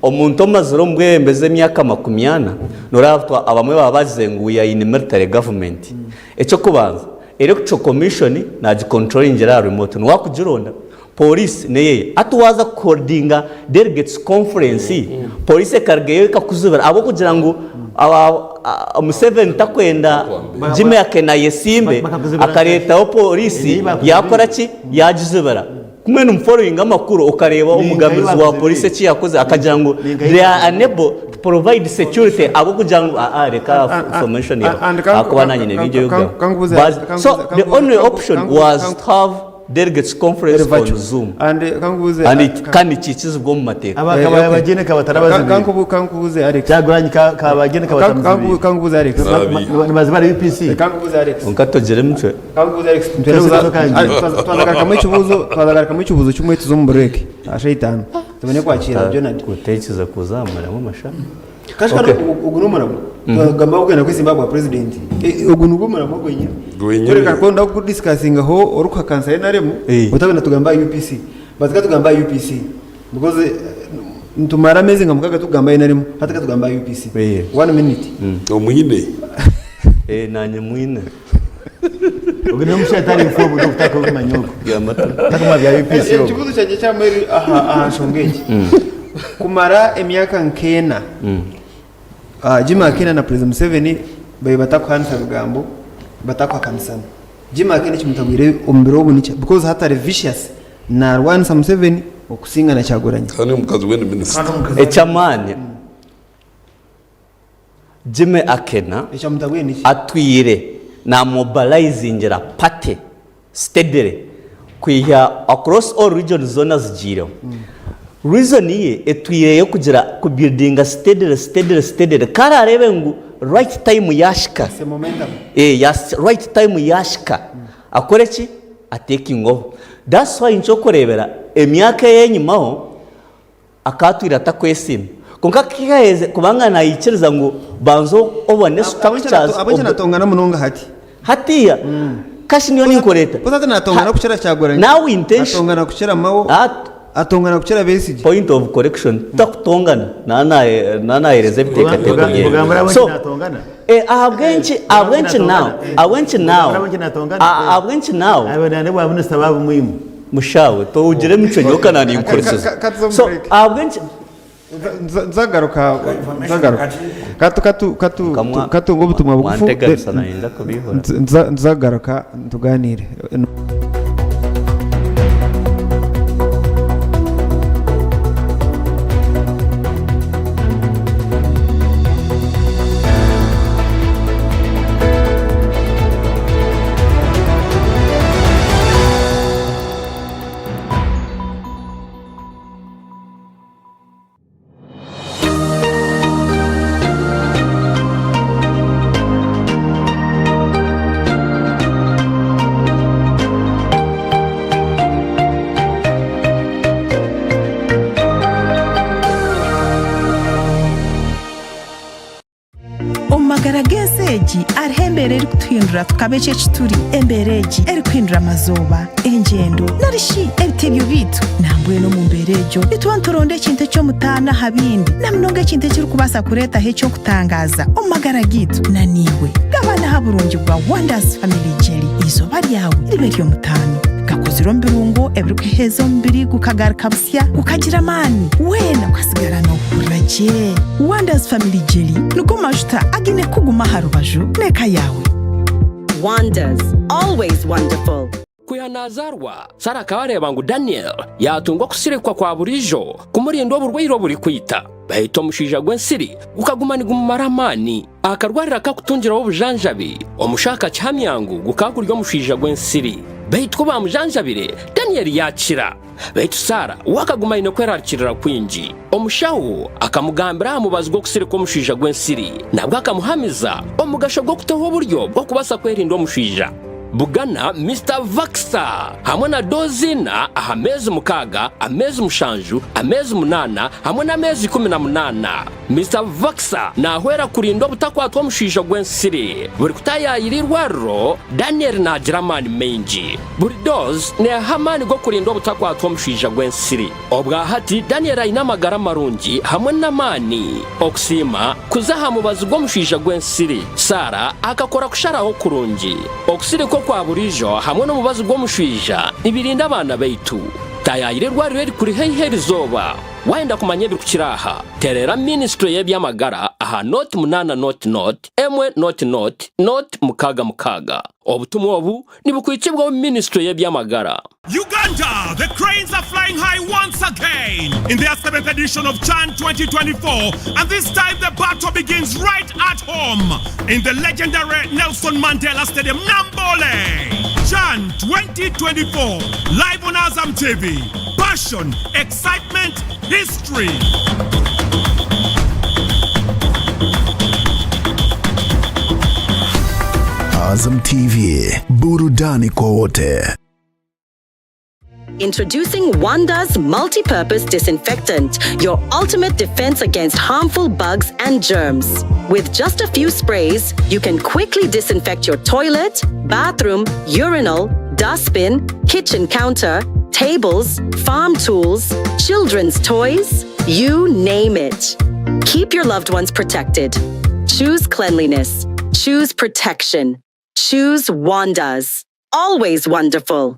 omuntu omazire omu bwebembezi emyaka makumyana, nooreeba twa abamwe baba bagize ngu we are in military government. Eky'okubanza, Electoral Commission naagicontrollingira aha remote, niwe akugironda. Pooriisi n'eyeye. Hati waaza kuholdinga delegates conference, pooriisi ekarugayo ekakuzibira ahabw'okugira ngu aba Museveni takwenda Jimmy Akena ayesimbe, Bakakuzibira akareetaho pooriisi yaakora ki? Yaagizibira. Kumwe nimufollowinga amakuru okareeba omugambirizi wa police eki yakoze akagira ngu they are unable to provide security ahabw'okugira ngu aa reka information yawe ahakuba nanye nyine bingi eby'okugamba. So the only option was to have delegates conference on zoom and it kandi nikiikizibwa omu mateeka. Aba Kabageni kabatarabazibiire. Kyagulanyi Kabageni kabataramuzibiire. Nibazibara UPC. Kwonka togire emicwe. Kankubuuze Alex, nitwenda Twese kuza tukagira. Alex, twaza twazagarukamu ekibuuzo twazagarukamu ekibuuzo kimwe tuze omu break aha shaaha itaano tubone kwakiira Jonard. Oteekize kuzamuramu amashara. Kashika Okay. ogu n'omuramo twagamba kugenda kwesimba aha bwa president Eh, ogu nigwo muramo gwenyine Gwenyine. kureka ku nda kudiscussingaho orikuhakanisa NRM Eh. otabona tugamba aha UPC but ka tugamba aha UPC because eh, nitumara ameezi nka mukaga tukugamba aha NRM hati ka tugamba aha UPC Eh. one minute Omwine. Eh, nanye mwine. Ogu niwe omushaija atari informed ogu takumanya ogu. Takumanya bya UPC ogu. Ekibuuzo kyangye ekyamuheru aha aha nshonga egi. Kumara emyaka nk'ena, ah, Jimmy Akena na Perezida Museveni babaire batakuhaanisa bigambo, batakuhakanisana. Jimmy Akena ekimutabwire omu biro obu nikya because hati ari vicious, naarwanisa Museveni okusinga na Kyagulanyi. Kandi omukazi we ni minisita. Eky'amaani Jimmy Akena atwire na mobilizingira party steadily kwiha across all regions zoona zigiireho. Reason ye etwire ey'okugira ku buildinga steadily steadily steadily ku araareebe ngu right time yaahika, right time yaahika akore ki? Atekinge over. That's why nikyo orikureebera emyaka ey'enyimaho akaatwire atakwesiima. Kwonka kiheze kubanga nayikiriza ngu banza obone structures. Ahabw'enki natongana munonga hati? Hatiya kashi niyo ninkureeta. Kozi hati natongana kukira Kyagulanyi. Nawe intention. Atongana kukira Mao. Atongana kukira Besigye. Point of correction takutongana nanahereza ebiteekateeko byeye. So ahabw'enki ahabw'enki now ahabw'enki now ahabw'enki now. Mushawe togira emicwe nyowe ka naninkuhurikiza. So ahabw'enki. Nzagaruka nzagaruka katu katu katu katunga obutumwa bugufu Mwanteganisa nayenda kubihura. nzagaruka tuganire. Omu magara g'ensi egi hariho embeera erikutuhindura tukaba eki eki turi. Embeera egi erikuhindura amazooba, engyendo, nari shi ebitebyo byaitu. Nambwenu omu mbeera egyo nituba nituronda ekintu eky'omutaano aha bindi, na munonga ekintu ekirikubaasa kureetaho eky'okutangaaza omu magara gaitu. Na naiwe gabana aha burungi bwa Wonders Family Jelly. Eizooba ryawe ribe ery'omutaano. Gakozirwe omu birungo ebirikuheeza omubiri gukagaruka busya, gukagira amaani, weena okasigara noohurira gye. Wonders Family Jelly nigo majuta againe kukuguma aha rubaju n'eka yaawe. Wonders, always wonderful. Kwiha naazaarwa, Sara akaba areeba ngu Daniel yaatunga okusirikwa kwa buriijo kumurinda oburwaire oburikwita. Baitu omushaija gw'ensiri gukaguma nigumumara amaani. Akarwariro akakutungiraho obujanjabi, omushaho akakihamya ngu gukaba guri omushaija gw'ensiri. Baitu ku baamujanjabire, Daniel yaakira. Baitu Sara we akaguma aine kwerarikirira kwingi. Omushaho akamugambira aha mubazi gw'okusirika omushaija gw'ensiri. Nabwo akamuhamiza omugasho gw'okutaho oburyo bw'okubaasa kwerinda omushaija. Bugana Mister Vaxa hamwe na doozi ina aha meezi mukaaga, ameezi mushanju, ameezi munaana hamwe n'ameezi 18. Mister Vaxa naahwera kurinda obutakwatwa omushaija gw'ensiri. Buri kutaayaayira eirwariro, Daniel naagira amaani maingi. Buri doozi neeha amaani g'okurinda obutakwatwa omushaija gw'ensiri. Obwa hati Daniel aine amagara marungi hamwe n'amaani. Okusiima kuza aha mubazi gw'omushaija gw'ensiri. Sarah akakora kusharaho kurungi. Okusirika okwa buriijo hamwe n'omubazi gw'omushaija nibirinda abaana baitu. Taayaayira eirwariro erikuri haihi erizooba. Waayenda kumanya ebirikukira aha, teerera minisitule y'eby'amagara aha nooti munaana nooti nooti emwe nooti nooti nooti mukaaga mukaaga. Obutumwa obu nibukwitsibwaho minisitule y'eby'amagara. Uganda, the Cranes are flying high once again in their seventh edition of CHAN 2024, and this time the battle begins right at home in the legendary Nelson Mandela Stadium, Namboole. CHAN 2024, live on Azam TV. Passion, excitement, history. Azam TV, burudani kwa wote. Introducing Wanda's Multi-Purpose Disinfectant, your ultimate defense against harmful bugs and germs. With just a few sprays, you can quickly disinfect your toilet, bathroom, urinal, dustbin, kitchen counter, tables, farm tools, children's toys, you name it. Keep your loved ones protected. Choose cleanliness. Choose protection. Choose Wanda's. Always wonderful.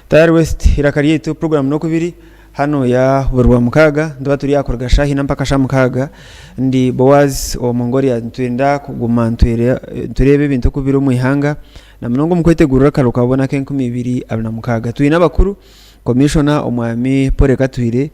Tayari West eiraka ryaitu puroguraamu n'okubiri hanu ya buri rwamukaaga nituba turi aha kuruga shaaha ina mpaka shaaha mukaaga ndi Boaz owa Mongolia nitwenda kuguma nitureeba ebintu oku biri omu ihanga na munonga omu kwetegurira akaruuru kabona ak'enkumi ibiri abiri na mukaaga twine abakuru Commissioner omwami Paul Katwire,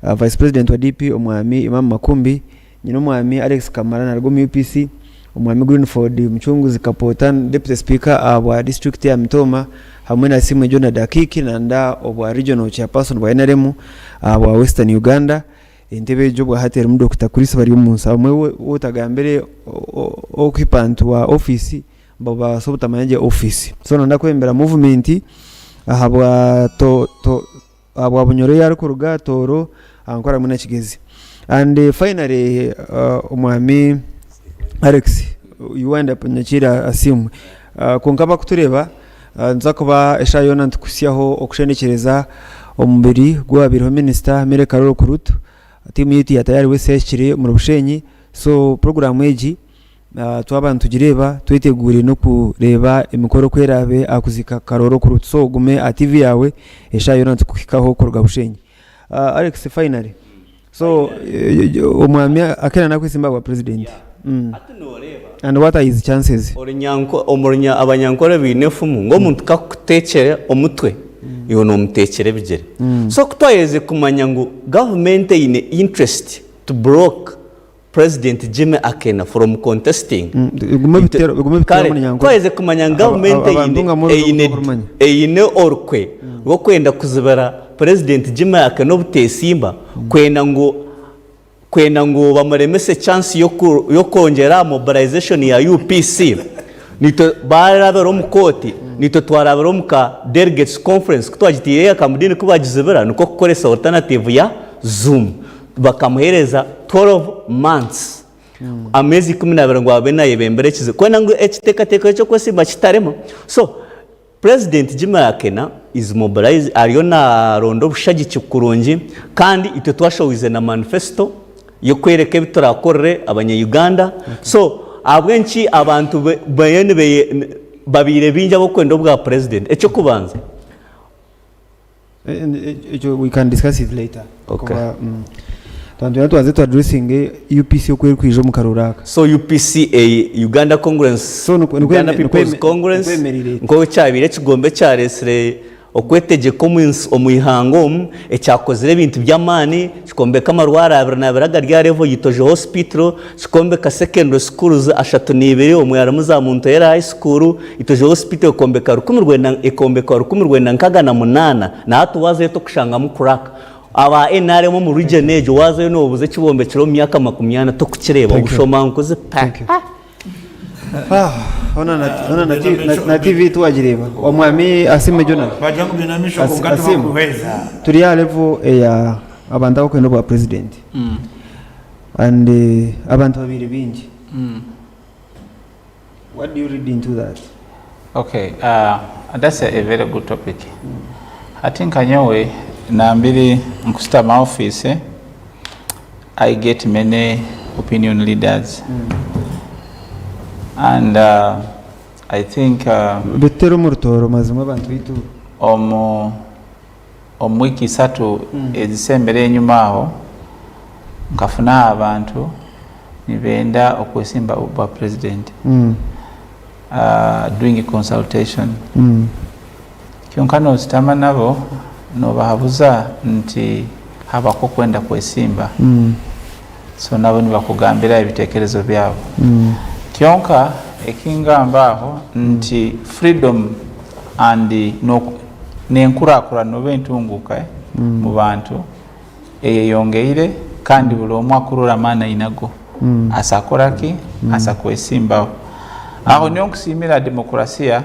Vice President wa DP omwami Imam Makumbi Nyine omwami Alex Kamara naruga omu UPC, omwami Greenford Mucunguzi Kapoota Deputy Speaker ahabwa disiturikiti ya Mitooma hamwe na Simwe Jonah Dakiki nanda obwa Regional Chairperson bwa NRM ahabwa Western Uganda. Entebe egyo obwahati erimu Dokita Chris Baryomunsi. Abamwe ou otagambire occupant wa ofiisi nibabaasa obutamanya gye ofiisi. So nanda kwebembera movement ahabwa Ahabwa Bunyoro ei arikuruga, Tooro, Ankore hamwe na Kigezi. And finally omwami Alex you wind up nyakiire asiimwe. Kwonka abakutureeba nituza kuba eshaaha yoona nitukuhitsyaho okushendekyereza omubiri gw'owabaireho minisita Mary Karole Okurut. Tiimu yaitu ya Tayari West ehikire omuri Bushenyi so puroguraamu egi Twaba nitugireeba, tweteguure n'okureeba emikoro oku eraabe aha kuziika Karoori Okurut. So ogume aha TV yaawe eshaaha yoona nitukuhikaho kuruga Bushenyi. Alex finally, so omwami Akena nakwesimba ahabwa president and what are his chances? Abanyankore baine enfumu ngu omuntu ku akukuteekyera omutwe, iwe noomuteekyera ebigyere. So ku twaherize kumanya ngu gavumenti eine interest to block President Jimmy Akena from contesting. Kare twaherize kumanya ngu gavumenti eine orukwe rw'okwenda kuzibira Purezidenti Jimmy Akena obutesimba kwenda ngu kwenda ngu bamuremese chance y'okwongyera aha mobilization ya UPC naitwe barabira omu kooti naitwe twarabira omu ka delegates conference ku twagitiire eya Kamudini ku bagizibira nikwo kukoresa alternative ya zoom. Bakamuheereza 12 months, ameezi 12 ngu abe nayebembera ekizibu kwenda ngu ekiteekateeko eky'okwesimba kitarema. So President Jimmy Akena is mobilizing, ariyo naronda obushagiki kurungi kandi itwe twashowize na manifesto y'okwereka ebi turakorere abanya Uganda. So ahabw'enki abantu bariyo babaire baingi ab'okwenda obwa President? Eky'okubanza, Ekyo we can discuss it later. Okay. Kuba, Twaba nitwenda tubanze tu addressinge UPC oku erikwija omu karuuru aka. So UPC ey Uganda Congress, So nikwo- nikwo Uganda eme- nikwo People's eme- Congress nikwo emereire eti. nk'oku kyabaire ekigombe ekyareetsire okwetegyeka omu nsi omu ihanga omu ekyakozire ebintu by'amaani kikombeka amarwariro abiri n'abiri agari aha level ya Itojo Hospital kikombeka secondary schools 32 omwe harimu za Muntu High School Itojo Hospital ekombeka 19 ekombekwa 1968 na hati waazayo tokushangamu crack. Aba nrm omu region egyo waazayo noobuuza ekibombekire omu myaka 40 tokukireeba, Thank you. obushomankuzi pa! Thank you. Ah, hona na, hona na, T- na, na TV tuwagireeba. Omwami Asiimwe Jonah. Bagira ngu baine amaisho Asi- kwonka Asiimwe. tibakuhweza. Turi aha level eya abantu abakwenda obwa president. And abantu babaire baingi. What do you read into that? Okay, that's a very good topic. Hati nka nyowe nambiri nkusitama office I get many opinion leaders and I think Bitutere omu Rutooro mazima abantu baitu. Omu omu wiiki isatu ezisembere enyuma aho nkafunaho abantu nibenda okwesimba obwa president doing consultation kyonka nositama nabo nobahabuza nti habako okwenda kwesimba so nabo nibakugambira ebitekerezo byabo kyonka ekingamba aho nti freedom and nenkurakurana oba entunguka mubantu eyeyongeire kandi buri omwe akurora amaani aine ago asa kukora ki? Asa kwesimbaho. Aho niho nkusiimira demokurasiya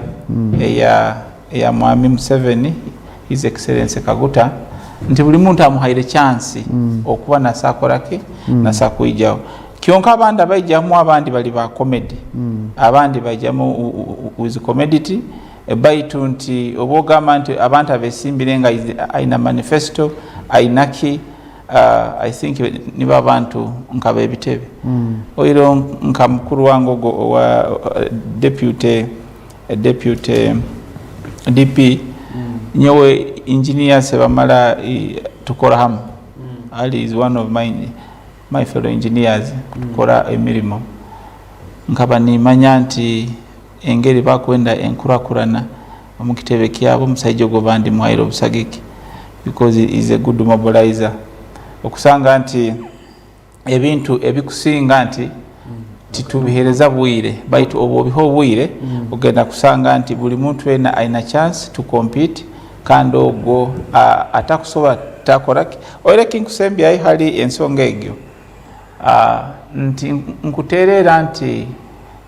eya eya Mwami Museveni, His Excellency Kaguta, nti buri muntu amuhaire chance okuba nasa kukora ki? Nasa kwijaho. Kyonka abandi abaijamu abandi bari ba comedy, abandi baijamu with comedity, Baitu nti obu ogamba nti abantu abesimbire nga aina manifesto aina ki I think nibo abantu nka bebitebe oiro nka mukuru wange ogo owa deputy deputy DP nyowe. Engineer Sebamala tukora hamwe. Ali is one of my my fellow engineers tukora emirimo. Nkaba nimanya nti engeri bakwenda enkurakurana omu kitebe kyabo omusaija ogwo bandimuhaire obusagiki because he is a good mobilizer. Okusanga nti ebintu ebikusinga nti titubihereza bwire baitu obu obiha obwire ogenda kusanga nti buli muntu wena aina chance to compete kandi ogwo atakusobora takoraki. Oire ekinkusembyayo hali ensonga egyo nti nkutererra nti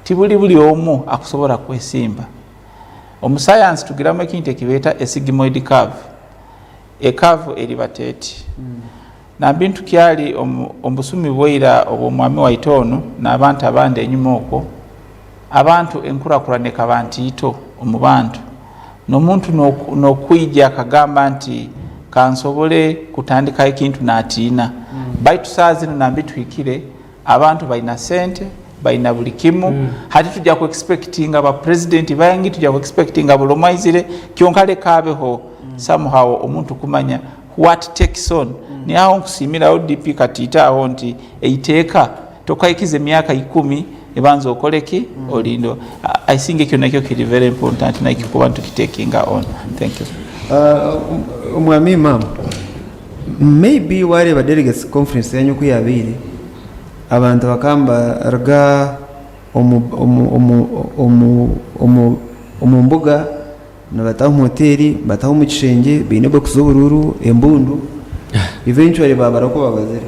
tibuli buli omu akusobora kwesimba. Omu science tugiramu ekintu ekibeeta a sigmoid curve, e curve eribata eti. Nambintu kyali omu busumi bwaira obw'omwami waitu onu n'abantu abandi enyuma okwo, abantu enkurakurana ekaba ntiito omu bantu. N'omuntu n'okwija akagamba nti kansobole kutandikaho ekintu natiina. Baitu saaha zinu nambi tuhikire, abantu baina sente, baina buli kimu. Hati tugya ku expectinga ba president baingi, tugya ku expectinga buli omu aizire, kyonka leka abeho somehow omuntu kumanya what takes on. Niho aho nkusiimiraho DP Katiito aho nti eiteeka tokaikiza emyaka ikumi ebanza okole ki olinde. I think ekyo nakyo kiri very important nakyo kuba nitukitekinga on. Thank you. Omwami Imam, maybe wareeba delegates conference yanyu oku yabaire, abantu bakaba nibaruga omu omu omu omu omu omu mbuga Nibataha omu hoteeri, bataha omu kishengye baine ebokisi z'oburuuru, embundu, eventually baabara oku baabazire.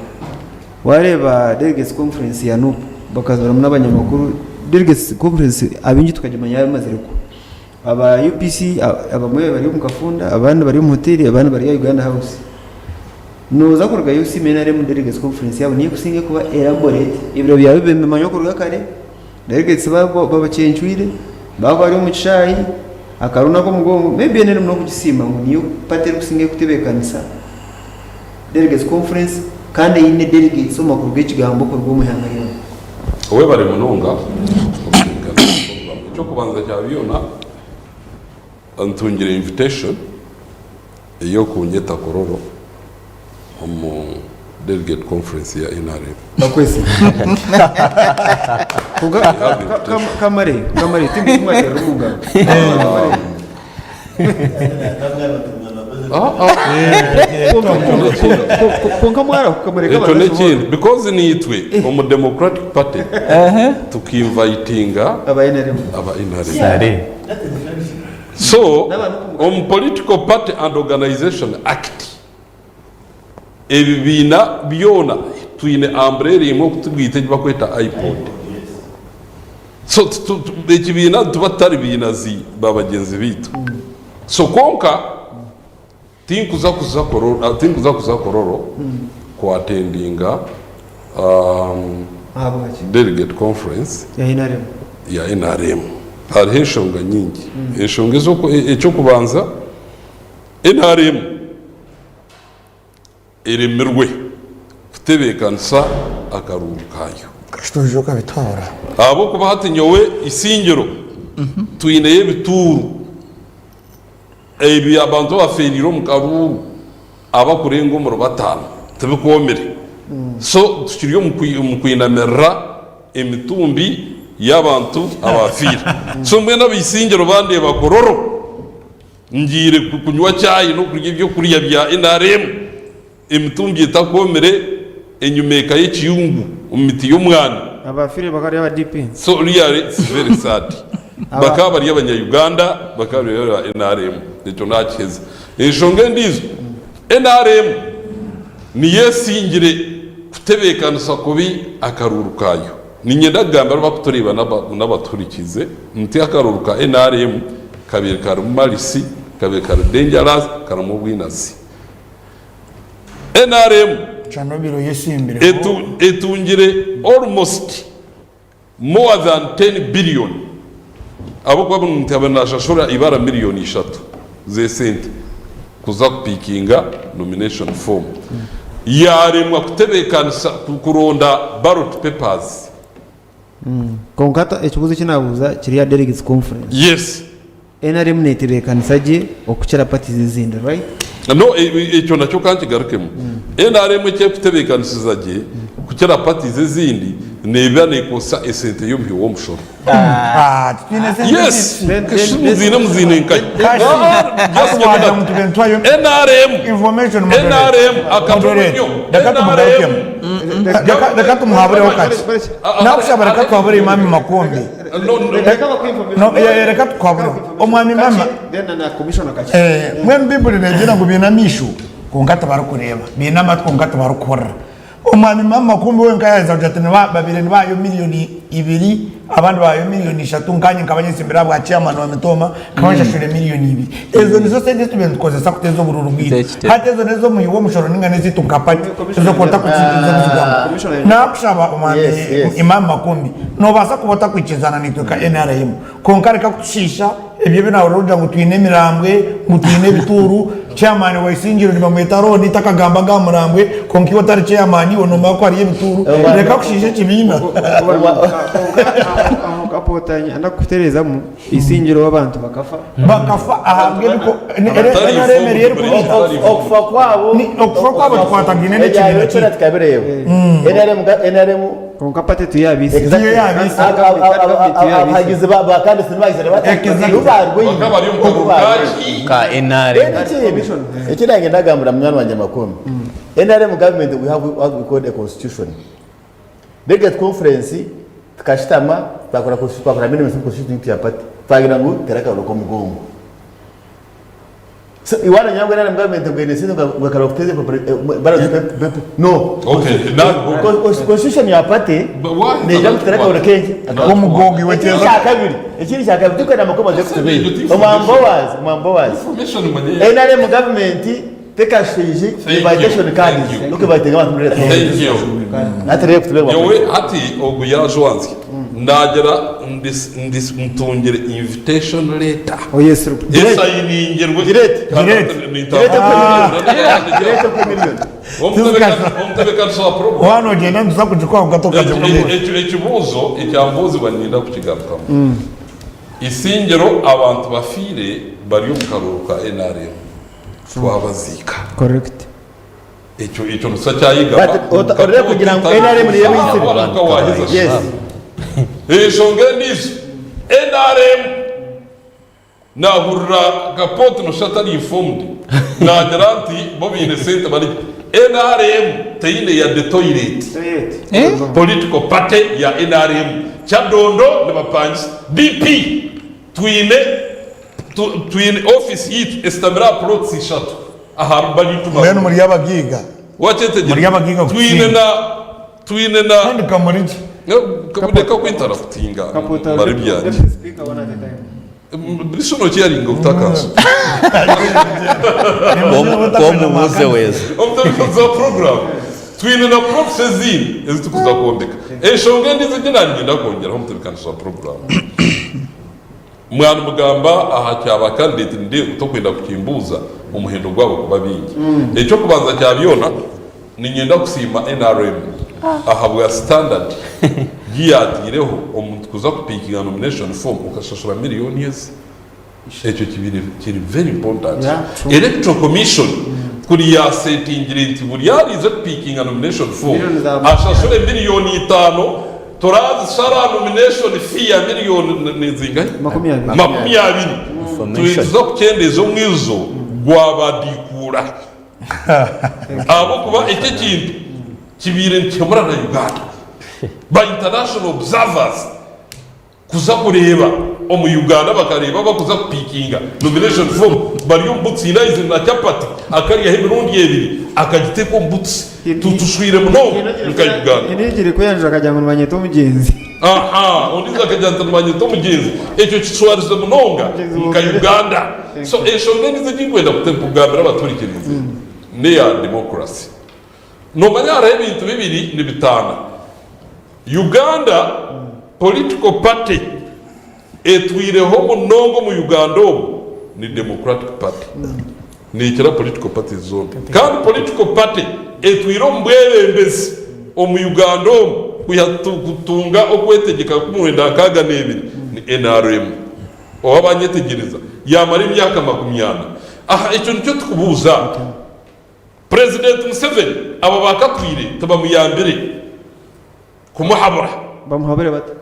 Waareeba delegates conference ya Nup bakazibaramu n'abanyamakuru, delegates conference abaingi tukagimanya yaaba emazire kuhwa. Aba UPC abamwe bari omu kafunda, abandi bari omu hoteeri, abandi bari aha Uganda House. Nooza kurugayo osiime NRM delegates conference yaabo niyo ekusinga kuba elaborate, ebiro byabo bimanywa kuruga kare. Delegates babacencwire, baaba bari omu kishaayi, akarundi ak'omugongo, maybe NRM n'okugisiima ngu niyo party erikusinga kutebeekanisa delegates conference kandi eine delegates omu makuru g'ekigambo kuruga omu ihanga ryona. Webare munonga Eky'okubanza kya byona, ntungire invitation ey'okunyeta Kololo omu delegate conference ya NRM. Bakwesiga. Konka kamare, kamare timwaterera omu ngaro. Kamare. Konka mwarahuka mureke Ekyo abantu n'ekindi because niitwe omu Democratic Party tukinvayitinga aba NRM. aba NRM. So omu Political Party and Organisation Act ebibiina byona twine umbrella emwe okutugwita egi bakweta IPOD. So ekibiina nituba tutari biinazi ba bagyenzi baitu. So kwonka tinkuza kuza Kololo, tinkuza kuza Kololo ku attendinga delegate conference ya nrm. Hariho enshonga nyingi. Enshonga eky'okubanza nrm eremirwe kutebeekanisa akaruuru kaayo. Ahabw'okuba hati nyowe Isingiro twineyo ebituuru Ebi abantu abafeereire omu karuuru abakurenga omuri bataano tibikwomire. So tukiri omu kwinamirira emitumbi y'abantu abaafiire. So mbwenu ab'eisingyero bandeeba Kololo ngiire kunywa chai n'okurya ebyokurya bya nrm, emitumbi etakwomire enyima eka y'ekiyungu omu miti y'omwani. Abaafiire bakaba bari aba DP. So really it's very sad. Bakaba bari abanya Uganda, bakaba bari aba nrm. Ekyo nakiheza. Enshonga endiijo, nrm niyo esingire kutebeekanisa kubi akaruuru kaayo. Niinyenda kugambira abarikutureeba n'abatuhurikiize nti akaruuru ka nrm kabaire karimu malice, kabaire kari dangerous, karimu obwinazi. Nrm etungire almost more than 10 billion ahabw'okuba buri muntu yaaba nashashura ibara miriyoni ishatu z'esente kuza kupikinga nomination form yaremwa kutebekanisa kuronda ballot papers. Kwonka ekibuuzo eki naabuuza kiri aha delegates conference. Yes. Nrm netebeekanisa gye okukira parties ezindi right? No, ekyo nakyo ka nkigarukemu. Nrm eki erikutebeekanisiza gye kukira parties ezindi, neeba neekozesa esente y'omuhi w'omushoro. Yes! Muziine muziine nkahi? Nrm, nrm akatonyo, nrm. Reka tumuhabureho kakye. Nakushaba reka tuhabure Mwami Makumbi. No, eh, reka tukuhabureho. Omwami Mama, eh, mbwenu Baibuli neegira ngu baine amaisho kwonka tibarikureeba, baine amatu kwonka tibarikuhurira. Omwami Mama Makumbi we nkayaheza kugira ati niba babaire nibahayo miriyoni ibiri abandi bahayo miriyoni ishatu nkanye nkaba nyesimbire ahabwa chairman wa Mitooma nkaba nshashwire miriyoni ibiri. Ezo nizo sente ezi tubaire nitukozesa kuteeza oburuuru bwaitu. Hati ezo n'ez'omuhi w'omushoro ninga n'ezaitu nka party ezo otakukirizibwamu. Nakushaba omwami Imam Makumbi nobaasa kuba otakwikirizana naitwe nka nrm kwonka reka kutushiisha ebyo ebi nahurira orikugira ngu twine emirambwe ngu twine ebituuru chairman wa Isingiro nibamweta Ron takagamba aga murambwe kwonka iwe otari chairman iwe nomanya ku hariyo ebituuru reka kushiisha ekibiina. Aho Kapotanya ndakutereezamu Isingiro abantu bakafa. Bakafa ahabw'ebiko NRM eriyo erikubiita. Okufa kwabo Okufa kwabo tikwatagaine n'ekibiina kyaitu. Tukabireeba. NRM Kwonka party tiyo yabaitsire. Exactly. Tiyo yabaitsire. Abahagizi ba kandi sinibaizire bata. Exactly. Barwaine. Bakaba bari omu karuuru kaki? Ka NRM. Then ekindi, eki nanye ndagambira munywani wangye Makumbi. NRM government we have what we call a constitution. Delegate conference tukashutama twakora twakora amendments omu constitution yaitu ya party twagira ngu tera akaruru k'omugongo. So iwe waramanya ngu NRM government ngu eine sente ngu akaruru kuteeza ballot paper no. Okay, now Constitution ya party negira ngu tutere akaruru kenki? K'omugongo iwe Ekindi teeza. kyakabiri ekindi kyakabiri tikwenda amakuru maze kutubeera. Omwami Boaz omwami Boaz NRM government Tekashaije invitation cards noku invitinga abantu muri Thank you. Hati rero kutube Nyowe hati ogu yajwanzya nagira ndi ntungire invitation letter Oh yes sir. esayiningirwe Direct. Direct. Direct ku million. Omutebekanisa wa program Waaba nogyenda nituza kugikuha kwonka tokagikuheereza. Ekyo ekibuuzo ekyambuuzibwa niinyenda kukigarukamu. Isingiro abantu bafiire bari omu karuuru ka nrm. Twabaziika. Correct. Ekyo ekyo nitusa kyayigaba. But ota- orire kugira ngu NRM niyo ebaitsire. Yes. Enshonga endiijo, NRM nahurira Kapooti noshusha atari informed nagira nti bo baine sente bari NRM teine yadde toilet. Political party ya NRM Kyadondo nibapangisa DP twine Twine ofiisi yaitu esitamire aha plots ishatu aha Rubalitu Mbwenu Marura. muri abagaiga. Muri Wakyetegyereza? abagaiga Twine kutusinga. na twine na Kandi kamuri gye. Reka kwintaraputinga Kapota mare ebyangye. Deputy Speaker one at a time. Bishop nokiyaringa obutakaso. Kwomubuuze weeza. Omutebeekanisa wa puroguraamu, twine na plots ezindi ezi turikuza kwombeka. Enshonga endiijo egi naanye niinyenda kwongyeraho omutebeekanisa wa puroguraamu. Mwaba nimugamba aha kya ba candidate ndi tokwenda kukimbuuza omuhendo gwabo kuba bingi. Ekyokubanza kya byona ninyenda kusiima nrm ahabwa standard giyatiireho omuntu kuza kupikinga nomination form okashashura million ezi. Ekyo kibaire kiri very important. Electoral commission kuri yasetingire nti buri ariize kupikinga nomination form ashashure million itaano Turazishara nomination fee ya miriyoni nizingahi? 20. Nituza kukyendeeza omwijuzo gwa ba diikuura ahabw'okuba eki ekintu kibaire nikihemura na Uganda. Ba international observers kuza kureeba omu Uganda bakareeba abakuza kupikinga nomination form bari omu butsi haine aizire na chapati akaryaho emirundi ebiri akagiteeka omu butsi. Tutushwire munonga nka Uganda. Endiijo erikweyanjura akagira ngu nibanyeta omugyenzi. Aha, ondiijo akagira nti nibanyeta omugyenzi. Ekyo kishwarize munonga nka Uganda. So enshonga endiijo egi ndikwenda kugambira abaturikiriize n'eya democracy. Noomanya hariho ebintu bibiri nibitaana. Uganda political party etwireho munonga omu Uganda omu ni Democratic Party. Neekira political parties zoona. Kandi political party etwire omu bwebembezi omu Uganda omu kwiha kutunga okwetegyeka 1962 ni nrm. Oba banyetegyereza, yaamara emyaka makumyana. Aha ekyo nikyo tukubuuza. Purezidenti Museveni aba baakatwire tibamuyambire kumuhabura. Bamuhabure bata?